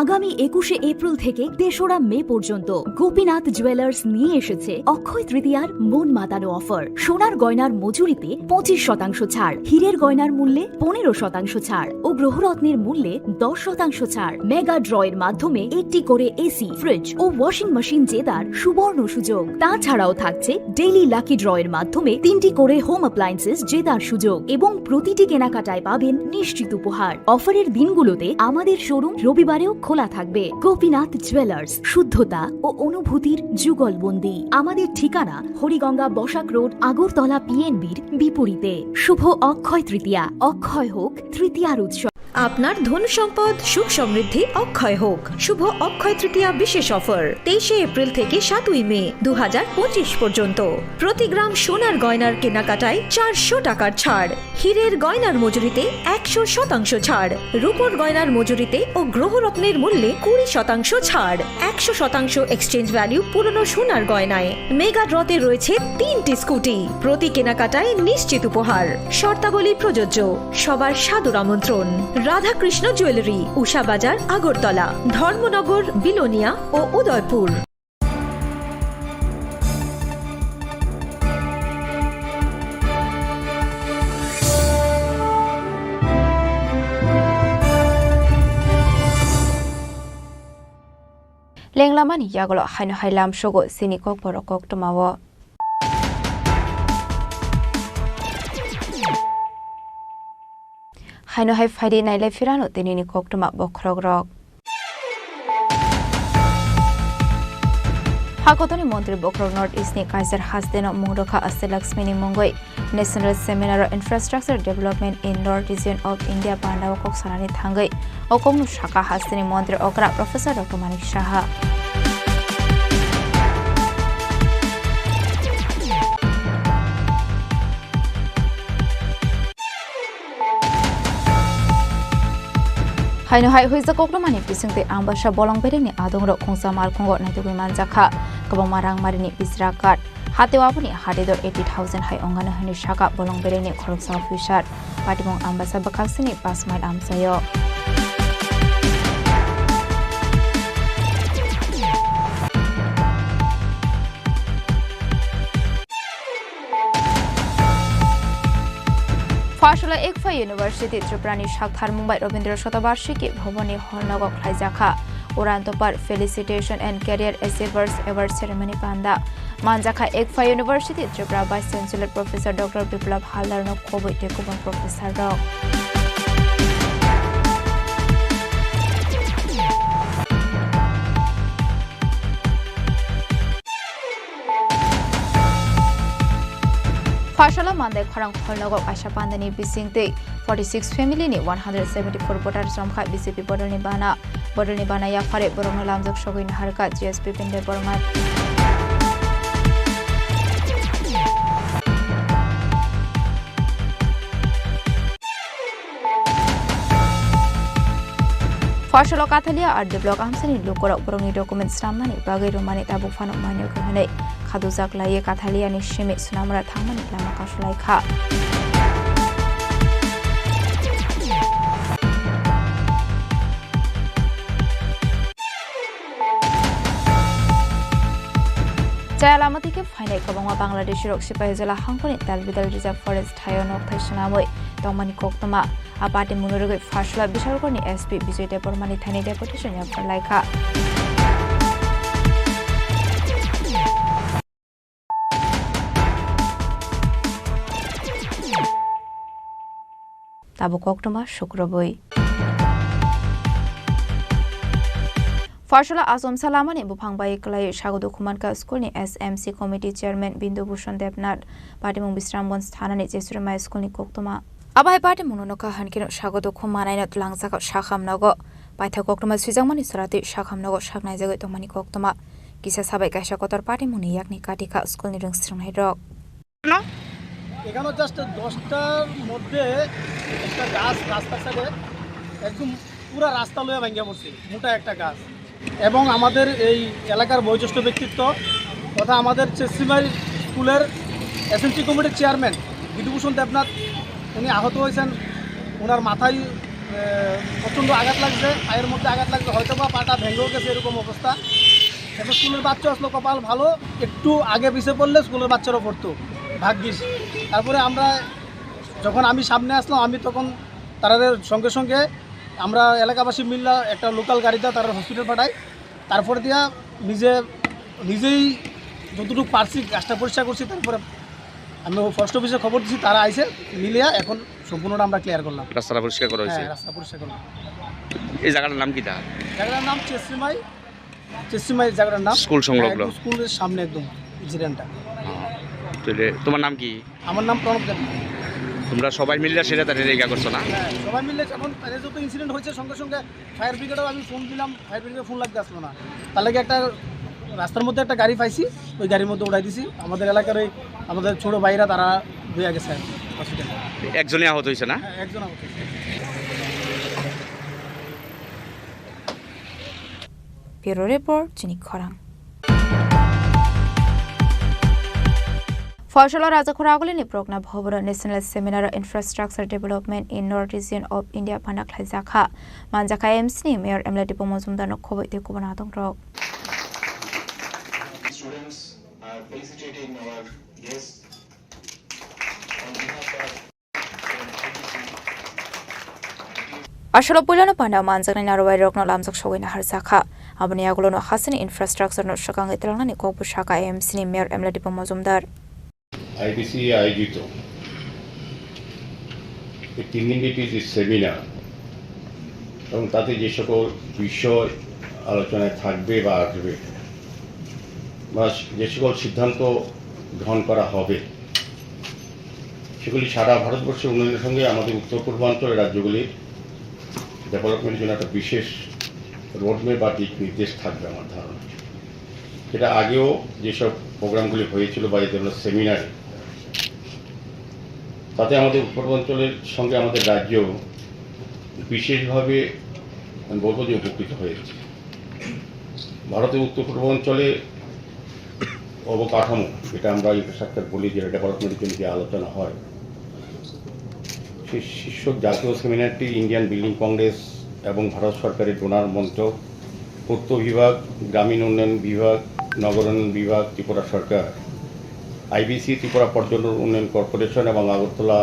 আগামী একুশে এপ্রিল থেকে তেসরা মে পর্যন্ত গোপীনাথ জুয়েলার্স নিয়ে এসেছে অক্ষয় তৃতীয়ার মন মাতানো অফার। সোনার গয়নার মজুরিতে পঁচিশ শতাংশ ছাড়, হীরের গয়নার মূল্যে পনেরো শতাংশ ছাড় ও গ্রহরত্নের মূল্যে দশ শতাংশ ছাড়। মেগা ড্রয়ের মাধ্যমে একটি করে এসি, ফ্রিজ ও ওয়াশিং মেশিন জেতার সুবর্ণ সুযোগ। তাছাড়াও থাকছে ডেইলি লাকি ড্রয়ের মাধ্যমে তিনটি করে হোম অ্যাপ্লায়েন্সেস জেতার সুযোগ এবং প্রতিটি কেনাকাটায় পাবেন নিশ্চিত উপহার। অফারের দিনগুলোতে আমাদের শোরুম রবিবারেও খোলা থাকবে। গোপীনাথ জুয়েলার্স, শুদ্ধতা ও অনুভূতির যুগলবন্দি। আমাদের ঠিকানা হরিগঙ্গা বসাক রোড, আগরতলা পিএনবির বিপরীতে। শুভ অক্ষয় তৃতীয়া, অক্ষয় হোক তৃতীয়ার উৎসব। আপনার ধন সম্পদ সুখ সমৃদ্ধি অক্ষয় হোক। শুভ অক্ষয় তৃতীয়া বিশেষ অফার, তেইশে এপ্রিল থেকে সাতই মে দু হাজার পঁচিশ পর্যন্ত। প্রতি গ্রাম সোনার গয়নার কেনাকাটায় চারশো টাকার ছাড়, হীরের গয়নার মজুরিতে একশো শতাংশ ছাড়, রূপোর গয়নার মজুরিতে ও গ্রহরত্নের মূল্যে কুড়ি শতাংশ ছাড়, একশো শতাংশ এক্সচেঞ্জ ভ্যালু পুরনো সোনার গয়নায়। মেগা ড্রতে রয়েছে তিনটি স্কুটি, প্রতি কেনাকাটায় নিশ্চিত উপহার। শর্তাবলী প্রযোজ্য। সবার সাদর আমন্ত্রণ। রাধাকৃষ্ণ জুয়েলারি, উষা বাজার, আগরতলা, ধর্মনগর, বিলোনিয়া ও Udaipur. Lenglamani yagulo haino hai lamsogo chini kokborok koktwmao. Haino hai phaidi nailai phirano tinini koktwma bokhorokrok. Hakotoni montri bokhorok North East ni Kaiser hasteno mung rwkha Aste Lakshmi ni mungwi. National Seminar on Infrastructure Development in North Region of India pandao kok sanani thangwi o kokno sakha hasteni montri okra Professor Doctor Manik Saha. Haino hai huijak koktwmani bisingtwi Ambasa bolong berengni adongrok khungsa malkhungo naitugwi manjakha. Kwbangma rangmarini bisra card. Hateo aboni hati dor eighty thousand hai ongano hwnwi sakha bolong berengni khoroksa officer. Patibong Ambasa bwkhaksini pas mile amchaio. Ekfa University Tripura ni sakthar Mumbai Rabindra Shatabarshiki Bhavan ni hall nogo khlaijakha Urantopar Felicitation and Career Achievers Award Ceremony panda. Manjakha Ekfa University Tripura Vice Chancellor Professor Doctor Biplab Haldar no khobwi tei kubun professor rok. Pharsala Mandai khorang hall nogo kaisa pandani bisingtwi forty six family ni one hundred seventy four voter chomkha B J P bodolni bana. Bodolni bana yaphare borokno lamjak sogwi naharkha G S P Binde Borma. Pharsalo Kathalia R D block amsani lukurok borokni document snamnani bagwi rwmani tabuk phano manya khe hwnwi khadujak laiwi Kathaliani simi Sonamura thangmani lama kasulaikha. Chaya lama thike phainai kwbangma Bangladeshi rok Sipahi Jala hangkoni Talbidal Reserve Forest thaio nokthai swnamwi tongmani koktwma. A party mungno rwgwi Pharsala Bishalgarh ni S P Bijoy Debbarma ni thani deputation yapharlaikha. Tabuk koktwma sukrubwi. Pharsala achomsa lamani buphang bai kwlaiwi sago dukhu mankha school ni S M C committee chairman Bindu Bhushan Debnath. Patimung Bisramganj thanani Jesurima school ni koktwma. Abo hai patimungno nokha hwnkheno sago dukhu manaino twlangjago sakham nogo. Paithak koktwma swijakmani soratwi sakham nogo saknaijagwi tongmani koktwma. Kisa sabai kaisa kotor patimungni yakni katikha school ni rwngsrwngnairok. এখানে জাস্ট দশটার মধ্যে একটা গাছ রাস্তার সাইডে একদম পুরা রাস্তা লয়ে ভাঙ্গিয়া পড়ছে, মোটা একটা গাছ। এবং আমাদের এই এলাকার বয়োজ্যেষ্ঠ ব্যক্তিত্ব তথা আমাদের চেসিমারি স্কুলের এসএমসি কমিটির চেয়ারম্যান বিধুভূষণ দেবনাথ, উনি আহত হয়েছেন। ওনার মাথায়, আহ, প্রচণ্ড আঘাত লাগছে, পায়ের মধ্যে আঘাত লাগছে, হয়তো বা পাটা ভেঙেও গেছে, এরকম অবস্থা। এখন স্কুলের বাচ্চা আসলে কপাল ভালো, একটু আগে পিছে পড়লে স্কুলের বাচ্চারাও পড়তো, ভাগ্যিস। তারপরে আমরা যখন আমি সামনে আসলাম, আমি তখন তাদের সঙ্গে সঙ্গে আমরা এলাকাবাসী মিল্লা একটা লোকাল গাড়িতে তারা হসপিটাল পাঠাই। তারপর দিয়া নিজে, নিজেই যতটুকু পারছি গাছটা পরিষ্কার করছি। তারপরে আমি ফরেস্ট অফিসে খবর দিছি, তারা আইছে, মিলিয়া এখন সম্পূর্ণটা আমরা ক্লিয়ার করলাম। রাস্তাটা পরিষ্কার করা হয়েছে। হ্যাঁ, রাস্তা পরিষ্কার করলাম। এই জায়গাটার নাম কি তা? জায়গাটার নাম চেসিমাই, চেসিমাই জায়গাটার নাম। স্কুল সংলগ্ন। হ্যাঁ, একদম স্কুলের সামনে একদম ইনসিডেন্টটা। হ্যাঁ। তাহলে তোমার নাম কি? আমার নাম প্রণব দেব। তোমরা সবাই মিলে সেটা তাদের জায়গা করছো না? হ্যাঁ, সবাই মিলে যখন তাদের যত ইনসিডেন্ট হয়েছে, সঙ্গে সঙ্গে ফায়ার ব্রিগেডেও আমি ফোন দিলাম, ফায়ার ব্রিগেডে ফোন লাগতে আসলো না। তার লাগে একটা রাস্তার মধ্যে একটা গাড়ি পাইছি, ওই গাড়ির মধ্যে উঠাই দিছি। আমাদের এলাকার ওই আমাদের ছোট ভাইরা তারা হয়ে গেছে হসপিটালে। একজনই আহত হয়েছে না? হ্যাঁ, একজন আহত হয়েছে। Bureau Report, Chini Khorang. Phosola Rajakhor Agulini Progna Bhavan National Seminar Infrastructure Development in North Region of India phanakhlaijakha. Manjakha M C ni Mayor M L A Dipok Mojumdar no khoboi tei kubun adongrok. Students are felicitating our guests on behalf of Asolo puilano panda manjaknai narwai rokno lamjak sogwi naharjakha. Aboni yagulono hasini infrastructure no swkangwi twlangnani kok bwsakha M C ni Mayor M L A Dipok Mojumdar. IBC আয়োজিত এই তিন দিনব্যাপী যে সেমিনার এবং তাতে যে সকল বিষয় আলোচনায় থাকবে বা আসবে বা যে সকল সিদ্ধান্ত গ্রহণ করা হবে, সেগুলি সারা ভারতবর্ষের উন্নয়নের সঙ্গে আমাদের উত্তর পূর্বাঞ্চলের রাজ্যগুলির ডেভেলপমেন্টের জন্য একটা বিশেষ রোডম্যাপ বা দিক নির্দেশ থাকবে আমার ধারণা। সেটা আগেও যেসব প্রোগ্রামগুলি হয়েছিল বা এই ধরনের সেমিনারে, তাতে আমাদের উত্তর পূর্বাঞ্চলের সঙ্গে আমাদের রাজ্য বিশেষভাবে, আমি বলবো যে, উপকৃত হয়েছে। ভারতের উত্তর পূর্বাঞ্চলে অবকাঠামো, যেটা আমরা ইনফ্রাস্ট্রাকচার বলি, যেটা ডেভেলপমেন্টের জন্য যে আলোচনা হয়, সেই শীর্ষক জাতীয় সেমিনারটি ইন্ডিয়ান বিল্ডিং কংগ্রেস এবং ভারত সরকারের ডোনার মঞ্চ, পূর্ত বিভাগ, গ্রামীণ উন্নয়ন বিভাগ, নগর উন্নয়ন বিভাগ, ত্রিপুরা সরকার, আইবিসি, ত্রিপুরা পর্যটন উন্নয়ন কর্পোরেশন এবং আগরতলা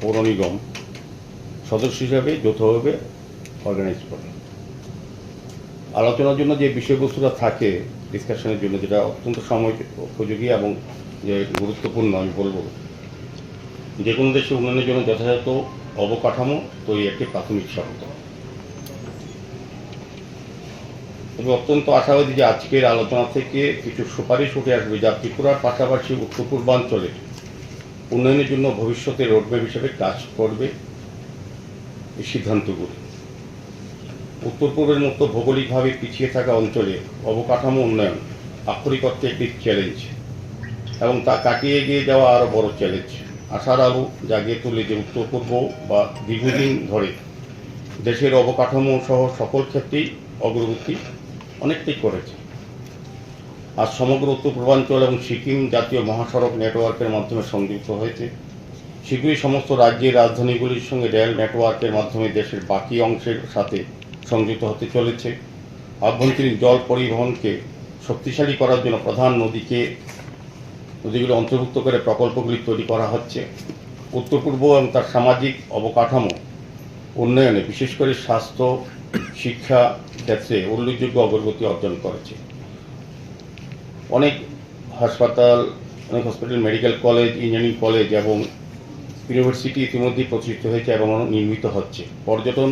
পৌর নিগম সদস্য হিসাবে যৌথভাবে অর্গানাইজ করে। আলোচনার জন্য যে বিষয়বস্তুটা থাকে, ডিসকাশনের জন্য, যেটা অত্যন্ত সময় উপযোগী এবং যে গুরুত্বপূর্ণ, আমি বলবো, যে কোনো দেশের উন্নয়নের জন্য যথাযথ অবকাঠামো তৈরি একটি প্রাথমিক শর্ত। তবে অত্যন্ত আশাবাদী যে আজকের আলোচনা থেকে কিছু সুপারিশ উঠে আসবে, যা ত্রিপুরার পাশাপাশি উত্তর পূর্বাঞ্চলের উন্নয়নের জন্য ভবিষ্যতে রোডম্যাপ হিসেবে কাজ করবে এই সিদ্ধান্তগুলি। উত্তর পূর্বের মতো ভৌগোলিকভাবে পিছিয়ে থাকা অঞ্চলে অবকাঠামো উন্নয়ন আক্ষরিক অর্থে একটি চ্যালেঞ্জ এবং তা কাটিয়ে এগিয়ে যাওয়া আরও বড় চ্যালেঞ্জ। আশার আলো জাগিয়ে তুলে যে উত্তর পূর্ব বা দীর্ঘদিন ধরে দেশের অবকাঠামো সহ সকল ক্ষেত্রেই অগ্রগতি অনেকটাই করেছে। আজ সমগ্র উত্তর পূর্বাঞ্চল এবং সিকিম জাতীয় মহাসড়ক নেটওয়ার্কের মাধ্যমে সংযুক্ত হয়েছে। শীঘ্রই সমস্ত রাজ্যের রাজধানীগুলির সঙ্গে রেল নেটওয়ার্কের মাধ্যমে দেশের বাকি অংশের সাথে সংযুক্ত হতে চলেছে। আভ্যন্তরীণ জল পরিবহনকে শক্তিশালী করার জন্য প্রধান নদীকে, নদীগুলি অন্তর্ভুক্ত করে প্রকল্পগুলি তৈরি করা হচ্ছে। উত্তর পূর্ব এবং তার সামাজিক অবকাঠামো উন্নয়নে, বিশেষ করে স্বাস্থ্য, শিক্ষা ক্ষেত্রে উল্লেখযোগ্য অগ্রগতি অর্জন করেছে। অনেক হাসপাতাল, অনেক hospital, medical college, engineering college এবং ইউনিভার্সিটি ইতিমধ্যেই প্রতিষ্ঠিত হয়েছে এবং আরও নির্মিত হচ্ছে। পর্যটন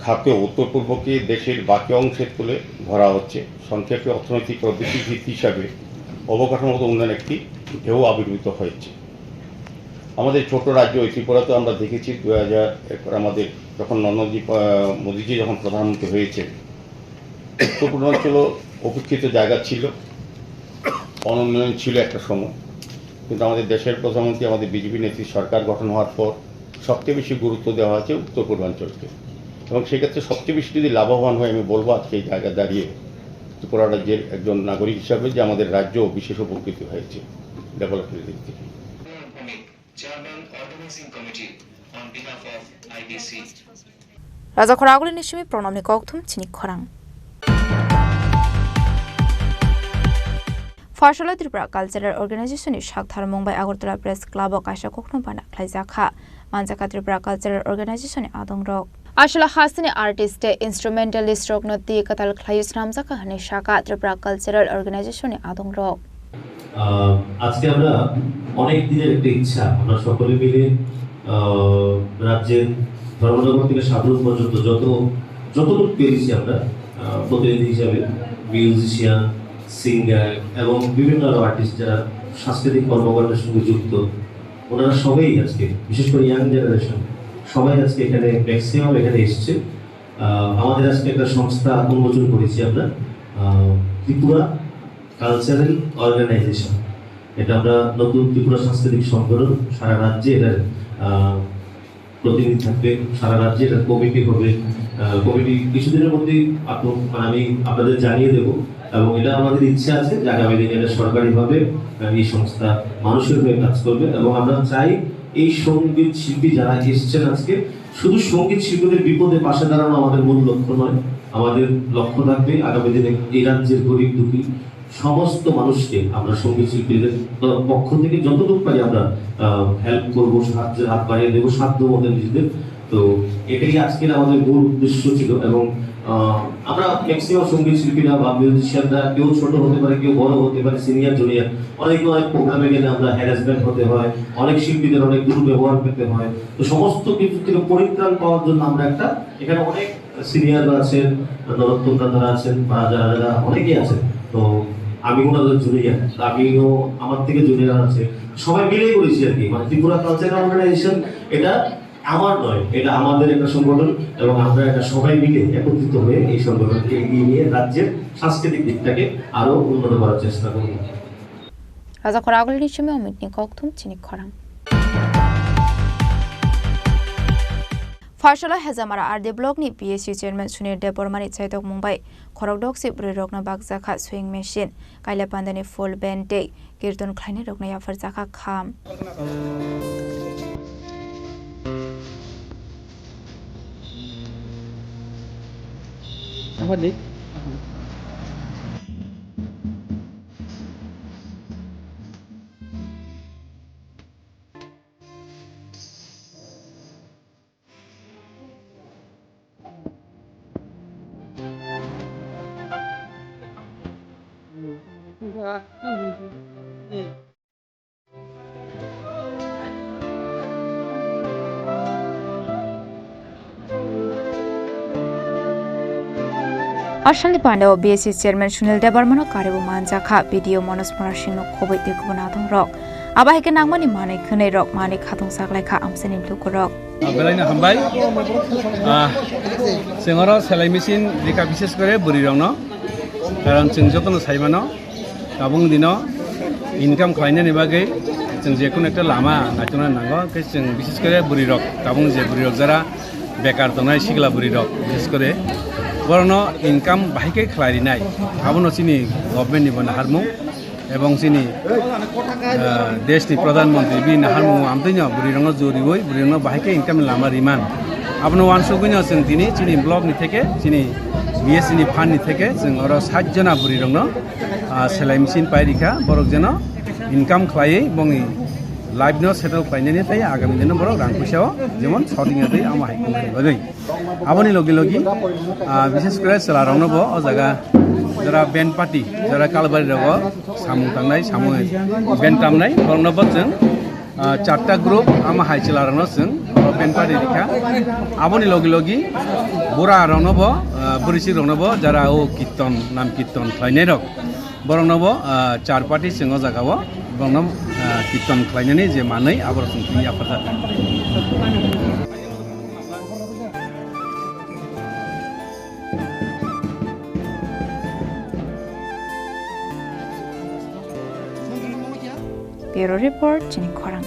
খাতেও উত্তর পূর্বকে দেশের বাকি অংশের তুলে ধরা হচ্ছে। সংক্ষেপে, অর্থনৈতিক প্রবৃদ্ধি ভিত্তি হিসাবে অবকাঠামোগত উন্নয়ন একটি ঢেউ আবির্ভূত হয়েছে। আমাদের ছোট রাজ্য এই ত্রিপুরাতে আমরা দেখেছি, দু হাজার এরপর আমাদের যখন নরেন্দ্রজি, আহ, মোদীজি যখন প্রধানমন্ত্রী হয়েছে, উত্তর পূর্বাঞ্চল উপেক্ষিত জায়গা ছিল, অনুন্নয়ন ছিল একটা সময়, কিন্তু আমাদের দেশের প্রধানমন্ত্রী, আমাদের বিজেপি নেতৃত্বে সরকার গঠন হওয়ার পর সবচেয়ে বেশি গুরুত্ব দেওয়া হয়েছে উত্তর পূর্বাঞ্চলকে। এবং সেক্ষেত্রে সবচেয়ে বেশি যদি লাভবান হয়, আমি বলবো আজকে এই জায়গা দাঁড়িয়ে ত্রিপুরা রাজ্যের একজন নাগরিক হিসাবে, যে আমাদের রাজ্য বিশেষ উপকৃত হয়েছে ডেভেলপমেন্টের দিক থেকে। Chairman, Organizing Committee, on behalf of I B C. Raja Khoraguli ni simi pranamni kokthum chini khorang. Pharsala Tripura Cultural Organization ni saktharmung bai Agartala Press Club o kaisa kokthum bana khlaijakha. Manjakha Tripura Cultural Organization ni adongrok. Aswla hasteni artist tei instrumentalist rokno twi kwtal khlaiwi swnamjakha hwnwi sakha Tripura Cultural Organization ni adongrok. আহ, আজকে আমরা অনেক দিনের একটা ইচ্ছা, আমরা সকলে মিলে, আহ, রাজ্যের ধর্মনগর থেকে সাবরুম পর্যন্ত যত, যতটুকু পেরেছি আমরা, আহ, প্রতিনিধি হিসাবে মিউজিশিয়ান, সিঙ্গার এবং বিভিন্ন আরো আর্টিস্ট যারা সাংস্কৃতিক কর্মকাণ্ডের সঙ্গে যুক্ত, ওনারা সবাই আজকে, বিশেষ করে ইয়াং জেনারেশন, সবাই আজকে এখানে, ম্যাক্সিমাম এখানে এসছে। আহ, আমাদের আজকে একটা সংস্থা উন্মোচন করেছি আমরা, আহ, ত্রিপুরা কালচারাল অর্গানাইজেশন। এটা আমরা নতুন ত্রিপুরা সাংস্কৃতিক সংগঠন, সারা রাজ্যে এটার, আহ, প্রতিনিধি থাকবে, সারা রাজ্যে এটার কমিটি হবে। আহ, কমিটি কিছুদিনের মধ্যেই আপন-, মানে, আমি আপনাদের জানিয়ে দেব এবং এটা আমাদের ইচ্ছা আছে যে আগামী দিনে এটা সরকারিভাবে, আহ, এই সংস্থা মানুষের হয়ে কাজ করবে এবং আমরা চাই এই সঙ্গীত শিল্পী যারা এসছেন আজকে, শুধু সঙ্গীত শিল্পীদের বিপদে পাশে দাঁড়ানো আমাদের মূল লক্ষ্য নয়। আমাদের লক্ষ্য থাকবে আগামী দিনে এই রাজ্যের গরিব দুঃখী সমস্ত মানুষকে আমরা সঙ্গীত শিল্পীদের তরফ, পক্ষ থেকে যতটুকু পারি আমরা, আহ, হেল্প করবো, সাহায্যের হাত বাড়িয়ে দেবো সাধ্য মতো নিজেদের। তো এটাই আজকের আমাদের মূল উদ্দেশ্য ছিল এবং, আহ, আমরা ম্যাক্সিমাম সঙ্গীত শিল্পীরা বা মিউজিশিয়ানরা কেউ ছোট হতে পারে, কেউ বড় হতে পারে, সিনিয়র জুনিয়র, অনেক, অনেক প্রোগ্রামে গেলে আমরা হ্যারাসমেন্ট হতে হয়, অনেক শিল্পীদের অনেক দুর্ব্যবহার পেতে হয়। তো সমস্ত কিছু থেকে পরিত্রাণ পাওয়ার জন্য আমরা একটা, এখানে অনেক সিনিয়ররা আছেন, নরোত্তম দা তারা আছেন, বা যারা যারা অনেকেই আছেন। তো আমি ওনাদের জুনিয়র, আমিও, আমার থেকে জুনিয়র আছে, সবাই মিলেই করেছি আর কি। মানে ত্রিপুরা কালচারাল অর্গানাইজেশন এটা আমার নয়, এটা আমাদের একটা সংগঠন এবং আমরা এটা সবাই মিলে একত্রিত হয়ে এই সংগঠনকে এগিয়ে নিয়ে রাজ্যের সাংস্কৃতিক দিকটাকে আরো উন্নত করার চেষ্টা করব। Raja Khoraguli ni simi omitni kokthum chini khorang. Pharsala Hejamara R D block ni P S C chairman Sunil Debbarma ni chaitok mung bai khorokdok si bwrwi rokno bakjakha sewing machine, kaila pandani full band tei kirton khlainai rokno yapharjakha kham. Asalni pandao B S C chairman Sunil Debbarmano karibo manjakha, B D O Manoj Kumar Singhno khoboi tei kubun adongrok. Abo hai khe nangmani manwi khwnwi rok manwi khatungsaklaikha amchaini lukurok. Ah, belai no hambai. Ah, chwng oro selai machine rikha, bishes kore bwrwi rokno. Karon chwng jotono sai mano, tabuk dino income khlainani bagwi chwng je kunu ekta lama naitokna nango. Khe chwng bishes kore bwrwi rok, tabuk je bwrwi rok jara bekar tongnai sikla bwrwi rok, bishes kore borokno income bahai khe khlai rinai. Abono chini government ni bo naharmung. Ebong chini, ah, desh ni Pradhan Mantri bini naharmung amtwino bwrwi rokno joriwi bwrwi rokno bahai khe income ni lama riman. Abono uansugwino chwng tini chini block ni theke, chini B S C ni fund ni theke chwng oro sat jona bwrwi rokno, ah, selai machine pai rikha, borok jeno income khlaiwi bongni life no settle khlainani tei agami dino borok rang puisa o jemon shorting ya tei amo hai khe bagwi. Aboni logi logi, ah, bishes kore chwla rokno bo o jaga jora band party, jora kalbari rogo samung tangnai, samung band tamnai, borokno bo chwng, ah, charta group ama hai chwla rokno chwng o band party rikha. Aboni logi logi bura rokno bo, ah, bwrwi sik rokno bo jara o kirton, nam kirton khlainai rok, borokno bo, ah, char party chwng o jaga o borokno, ah, kirton khlainani je manwi aborok chwng twi yapharjak. Bureau Report, chini khorang.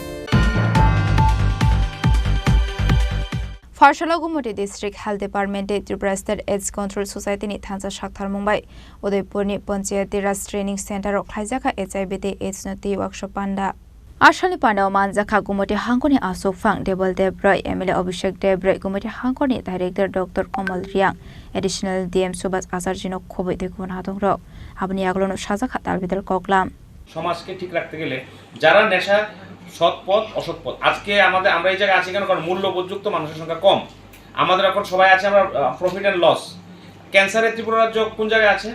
Pharsalo Gumoti District Health Department tei Tripura State AIDS Control Society ni thansa saktharmung bai Udaipurni Panchayati Raj Training Center o khlaijakha H I V tei AIDS no twi workshop panda. Asalni pandao manjakha Gumoti hangkoni aswk phang Debal Debroi, M L A Abhishek Debroi, Gumoti hangkoni Director Doctor Komal Riang, Additional D M Subhas Acharya no khoboi tei kubun adongrok. Aboni yagulono sajakha tal bidal koklam. সমাজকে ঠিক রাখতে গেলে যারা নেশা, সৎ পথ, অসৎ পথ, আজকে আমাদের, আমরা এই জায়গায় আছি কেন? কারণ মূল্যবোধযুক্ত মানুষের সংখ্যা কম। আমাদের এখন সবাই আছে আমরা প্রফিট অ্যান্ড লস। ক্যান্সারে ত্রিপুরা রাজ্য কোন জায়গায় আছে?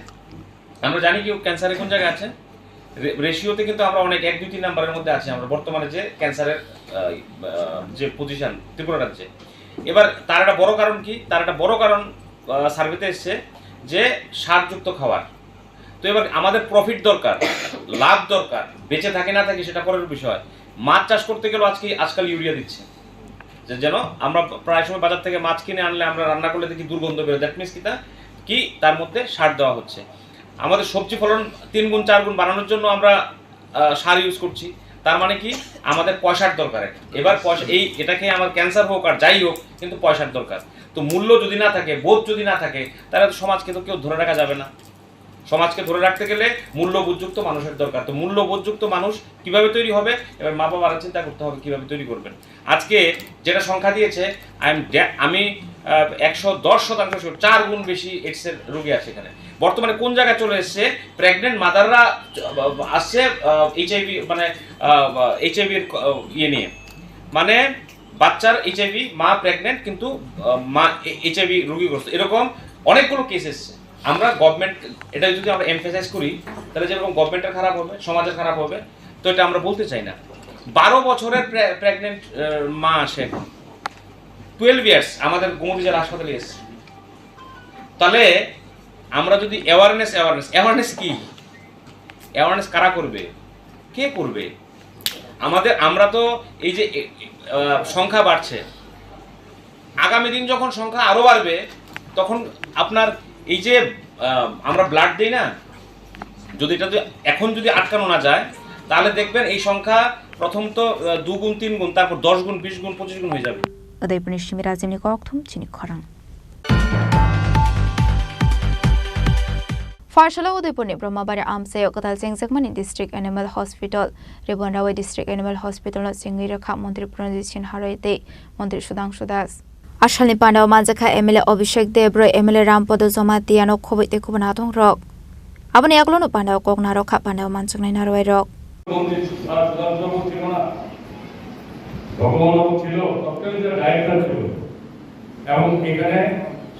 আমরা জানি কি ক্যান্সারে কোন জায়গায় আছে? রে- রেশিওতে কিন্তু আমরা অনেক এক দুই তিন নাম্বারের মধ্যে আছি আমরা বর্তমানে যে ক্যান্সারের আহ, আহ, যে পজিশন ত্রিপুরা রাজ্যে। এবার তার একটা বড় কারণ কি? তার একটা বড় কারণ সার্ভেতে এসছে যে সারযুক্ত খাবার। তো এবার আমাদের প্রফিট দরকার, লাভ দরকার, বেঁচে থাকি না থাকি সেটা পরের বিষয়। মাছ চাষ করতে গেলেও আজকে আজকাল ইউরিয়া দিচ্ছে, যে যেন আমরা প্রায় সময় বাজার থেকে মাছ কিনে আনলে আমরা রান্না করলে দেখি দুর্গন্ধ বেরোয়। দ্যাট মিনস কি? তা কি তার মধ্যে সার দেওয়া হচ্ছে। আমাদের সবজি ফলন তিন গুণ চার গুণ বাড়ানোর জন্য আমরা আহ, সার ইউজ করছি। তার মানে কি? আমাদের পয়সার দরকার। এবার পয়সা, এই এটা খেয়ে আমার ক্যান্সার হোক আর যাই হোক, কিন্তু পয়সার দরকার। তো মূল্য যদি না থাকে, বোধ যদি না থাকে, তাহলে তো সমাজকে তো কেউ ধরে রাখা যাবে না। সমাজকে ধরে রাখতে গেলে মূল্যবোধযুক্ত মানুষের দরকার। তো মূল্যবোধযুক্ত মানুষ কিভাবে তৈরি হবে? এবার মা বাবারা চিন্তা করতে হবে কিভাবে তৈরি করবেন। আজকে যেটা সংখ্যা দিয়েছে, আই এম, আমি আহ, একশো দশ শতাংশ শিওর, চার গুণ বেশি এইডসের রোগী আছে এখানে। বর্তমানে কোন জায়গায় চলে এসছে? প্রেগনেন্ট মাদাররা আসছে এইচআইভি, মানে এইচআইভির ইয়ে নিয়ে, মানে বাচ্চার এইচআইভি, মা প্রেগনেন্ট কিন্তু আহ, মা এইচআইভি রোগীগ্রস্ত। এরকম অনেকগুলো কেস এসছে। আমরা গভর্নমেন্ট, এটা যদি আমরা এমফেসাইজ করি, তাহলে যেরকম গভর্নমেন্টের খারাপ হবে, সমাজের খারাপ হবে, তো এটা আমরা বলতে চাই না। বারো বছরের প্রেগনেন্ট মা আসে এখন, টুয়েলভ ইয়ার্স আমাদের গোমতী জেলা হাসপাতালে এসছে। তাহলে আমরা যদি অ্যাওয়ারনেস, অ্যাওয়ারনেস, অ্যাওয়ারনেস কি? অ্যাওয়ারনেস কারা করবে? কে করবে? আমাদের, আমরা তো এই যে এ, আহ, সংখ্যা বাড়ছে, আগামী দিন যখন সংখ্যা আরও বাড়বে, তখন আপনার এই যে আহ, আমরা ব্লাড দিই না, যদি এটা যদি এখন যদি আটকানো না যায়, তাহলে দেখবেন এই সংখ্যা প্রথম তো আহ, দুগুণ, তিনগুণ, তারপর দশ গুণ, বিশ গুণ, পঁচিশ গুণ হয়ে যাবে। Udaipurni simi Rajimni kokthum chini khorang. Pharsalo Udaipurni Brahmabari amchaio kwtal chengjakmani District Animal Hospital, Ribon Rawai District Animal Hospital no chengwi rwkha Montri Pranjit Sinha Roy tei Montri Sudhangshu Das. Asalni pandao manjakha M L A Abhishek Deb Roy, M L A Rampodo Jamatia no khoboi tei kubun adongrok. Aboni yagulono pandao kok narwkha pandao manjaknai narwai rok. মন্ত্রী সুধাংশু দাস বাবু ছিল না, ভগবান বাবু ছিল, তৎকালীন যারা ডাইরেক্টর ছিল, এবং এখানে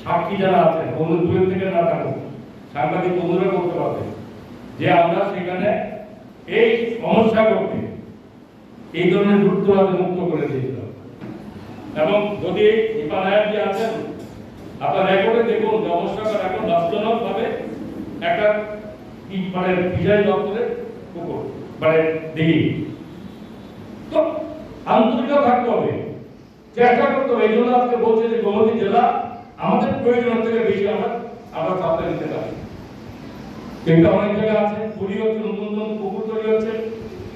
সাক্ষী যারা আছেন, বন্ধু দূরে থেকে না থাকুক, সাংবাদিক বন্ধুরা করতে পারবে। যে আমরা সেখানে এই সমস্যাগুলোকে এই ধরনের রুট তোলাতে মুক্ত করে দিয়েছিলাম। এবং যদি দীপা নায়ার যে আছেন, আপনার রেকর্ডে দেখুন যে অবস্থাটা এখন লাভজনকভাবে একটা কি মানে ফিশারি দপ্তরের পুকুর, মানে দিঘি। তো আন্তরিকতা থাকতে হবে, চেষ্টা করতে হবে। এই জন্য আজকে বলছে যে গোমতী জেলা আমাদের প্রয়োজনের থেকে বেশি আমরা, আমরা সাপ্লাই দিতে পারি। কিন্তু অনেক জায়গা আছে, পুলি হচ্ছে, নতুন নতুন পুকুর তৈরি হচ্ছে,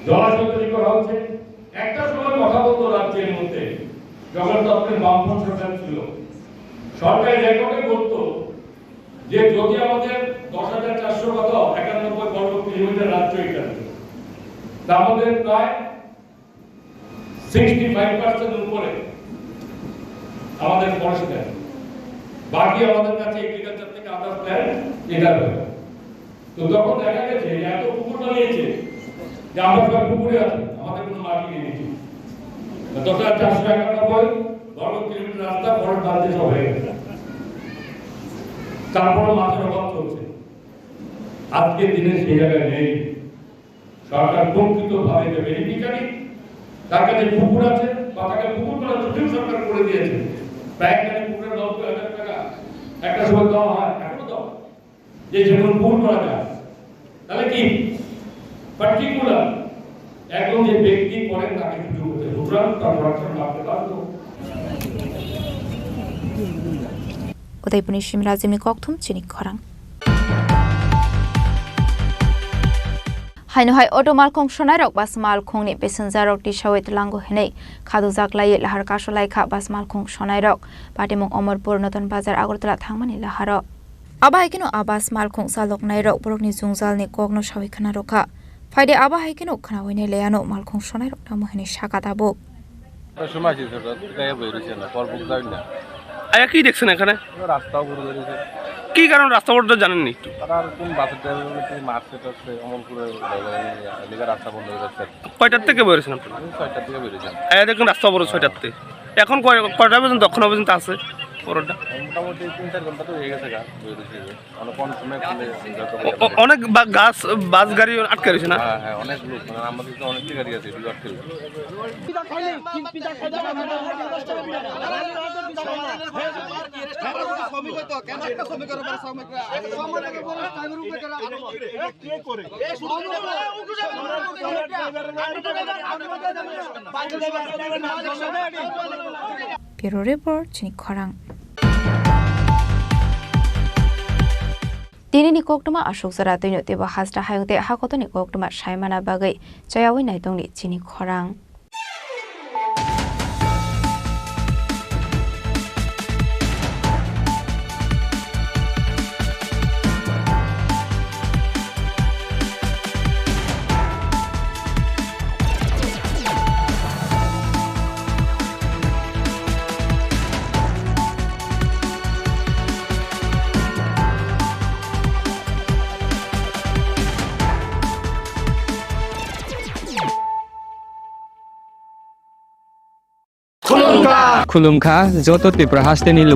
জলাশয় তৈরি করা হচ্ছে। একটা সময় কথা বলতো রাজ্যের মধ্যে, যখন তখন বামফ্রন্ট সরকার ছিল, সরকারি রেকর্ডে বলতো যে যদি আমাদের দশ হাজার চারশো কত একানব্বই বর্গ কিলোমিটার রাজ্য এটা, তা আমাদের প্রায় সিক্সটি ফাইভ পার্সেন্ট উপরে আমাদের ফরেস্ট ল্যান্ড, বাকি আমাদের কাছে এগ্রিকালচার থেকে আদার্স ল্যান্ড এটা রয়েছে। তো তখন দেখা গেছে যে এত পুকুর বানিয়েছে যে আমরা সব পুকুরে আছি, আমাদের কোনো মাটি নেই নিচে। দশ হাজার চারশো একানব্বই বর্গ কিলোমিটার রাস্তা ফরেস্ট বাদ দিয়ে সব হয়ে গেছে, তারপরে মাথার অভাব চলছে। আজকের দিনে সেই জায়গায় নেই। সরকার প্রকৃতভাবে যে বেনিফিশিয়ারি, তার কাছে পুকুর আছে বা তাকে পুকুর করার সুযোগ সরকার করে দিয়েছে। ব্যাংক থেকে পুকুরের নব্বই হাজার টাকা একটা সময় দেওয়া হয়, এখনো দেওয়া হয়, যে যেমন পুকুর করা যায়। তাহলে কি পার্টিকুলার একজন যে ব্যক্তি করেন তাকে সুযোগ হতে, সুতরাং তার প্রোডাকশন বাড়তে বাধ্য। Udaipurni Simrajimni kokthum chini khorang. Haino hai auto malkhung sonairok bus malkhungni passenger rok tisawi tlango hinwi khadujak laiwi lahar kaso laikha bus malkhung sonairok. Patimung Omorpur Notun Bazar Agartala thangmani laharo. Abo hai kheno a bus malkhung chaloknairok borokni jwngjalni kokno sawi khna rwkha. Phaidi abo hai kheno khnawi nai laiano malkhung sonairok tamo hinwi sakha tabuk. সময় আছে, সেটা গায়ে বেরিয়েছে না, পর বুক যায় না। আয়া, কি দেখছেন এখানে? রাস্তা অবরোধ হয়েছে। কি কারণ রাস্তা অবরোধ জানেননি একটু? তারা আর কোন বাসের ড্রাইভার বলে কি মারছে টারছে, অমরপুরে লেগে রাস্তা বন্ধ হয়ে যাচ্ছে। কয়টার থেকে বেরোছেন আপনারা? আমি ছয়টার দিকে বেরিয়েছি। আয়া, দেখুন রাস্তা অবরোধ ছয়টার থেকে। এখন কয়, কয়টা পর্যন্ত, দক্ষিণ পর্যন্ত আছে অবরোধটা? মোটামুটি তিন চার ঘন্টা তো হয়ে গেছে গা, বেরিয়েছি। মানে কোন সময় খুলে, যত ও-, ও-, অনেক বা-, গাছ, বাস গাড়ি আটকে রয়েছে না? হ্যাঁ, হ্যাঁ, অনেক লোক, মানে আমাদের তো অনেক গাড়ি আছে, এগুলো আটকে রয়েছে। Bureau Report, chini khorang. Tinini koktwma aswk jora twino teibo hasta hayung tei hakotoni koktwma saimana bagwi chayawi naitongni chini khorang. Khulumkha joto Tripura hasteni luku.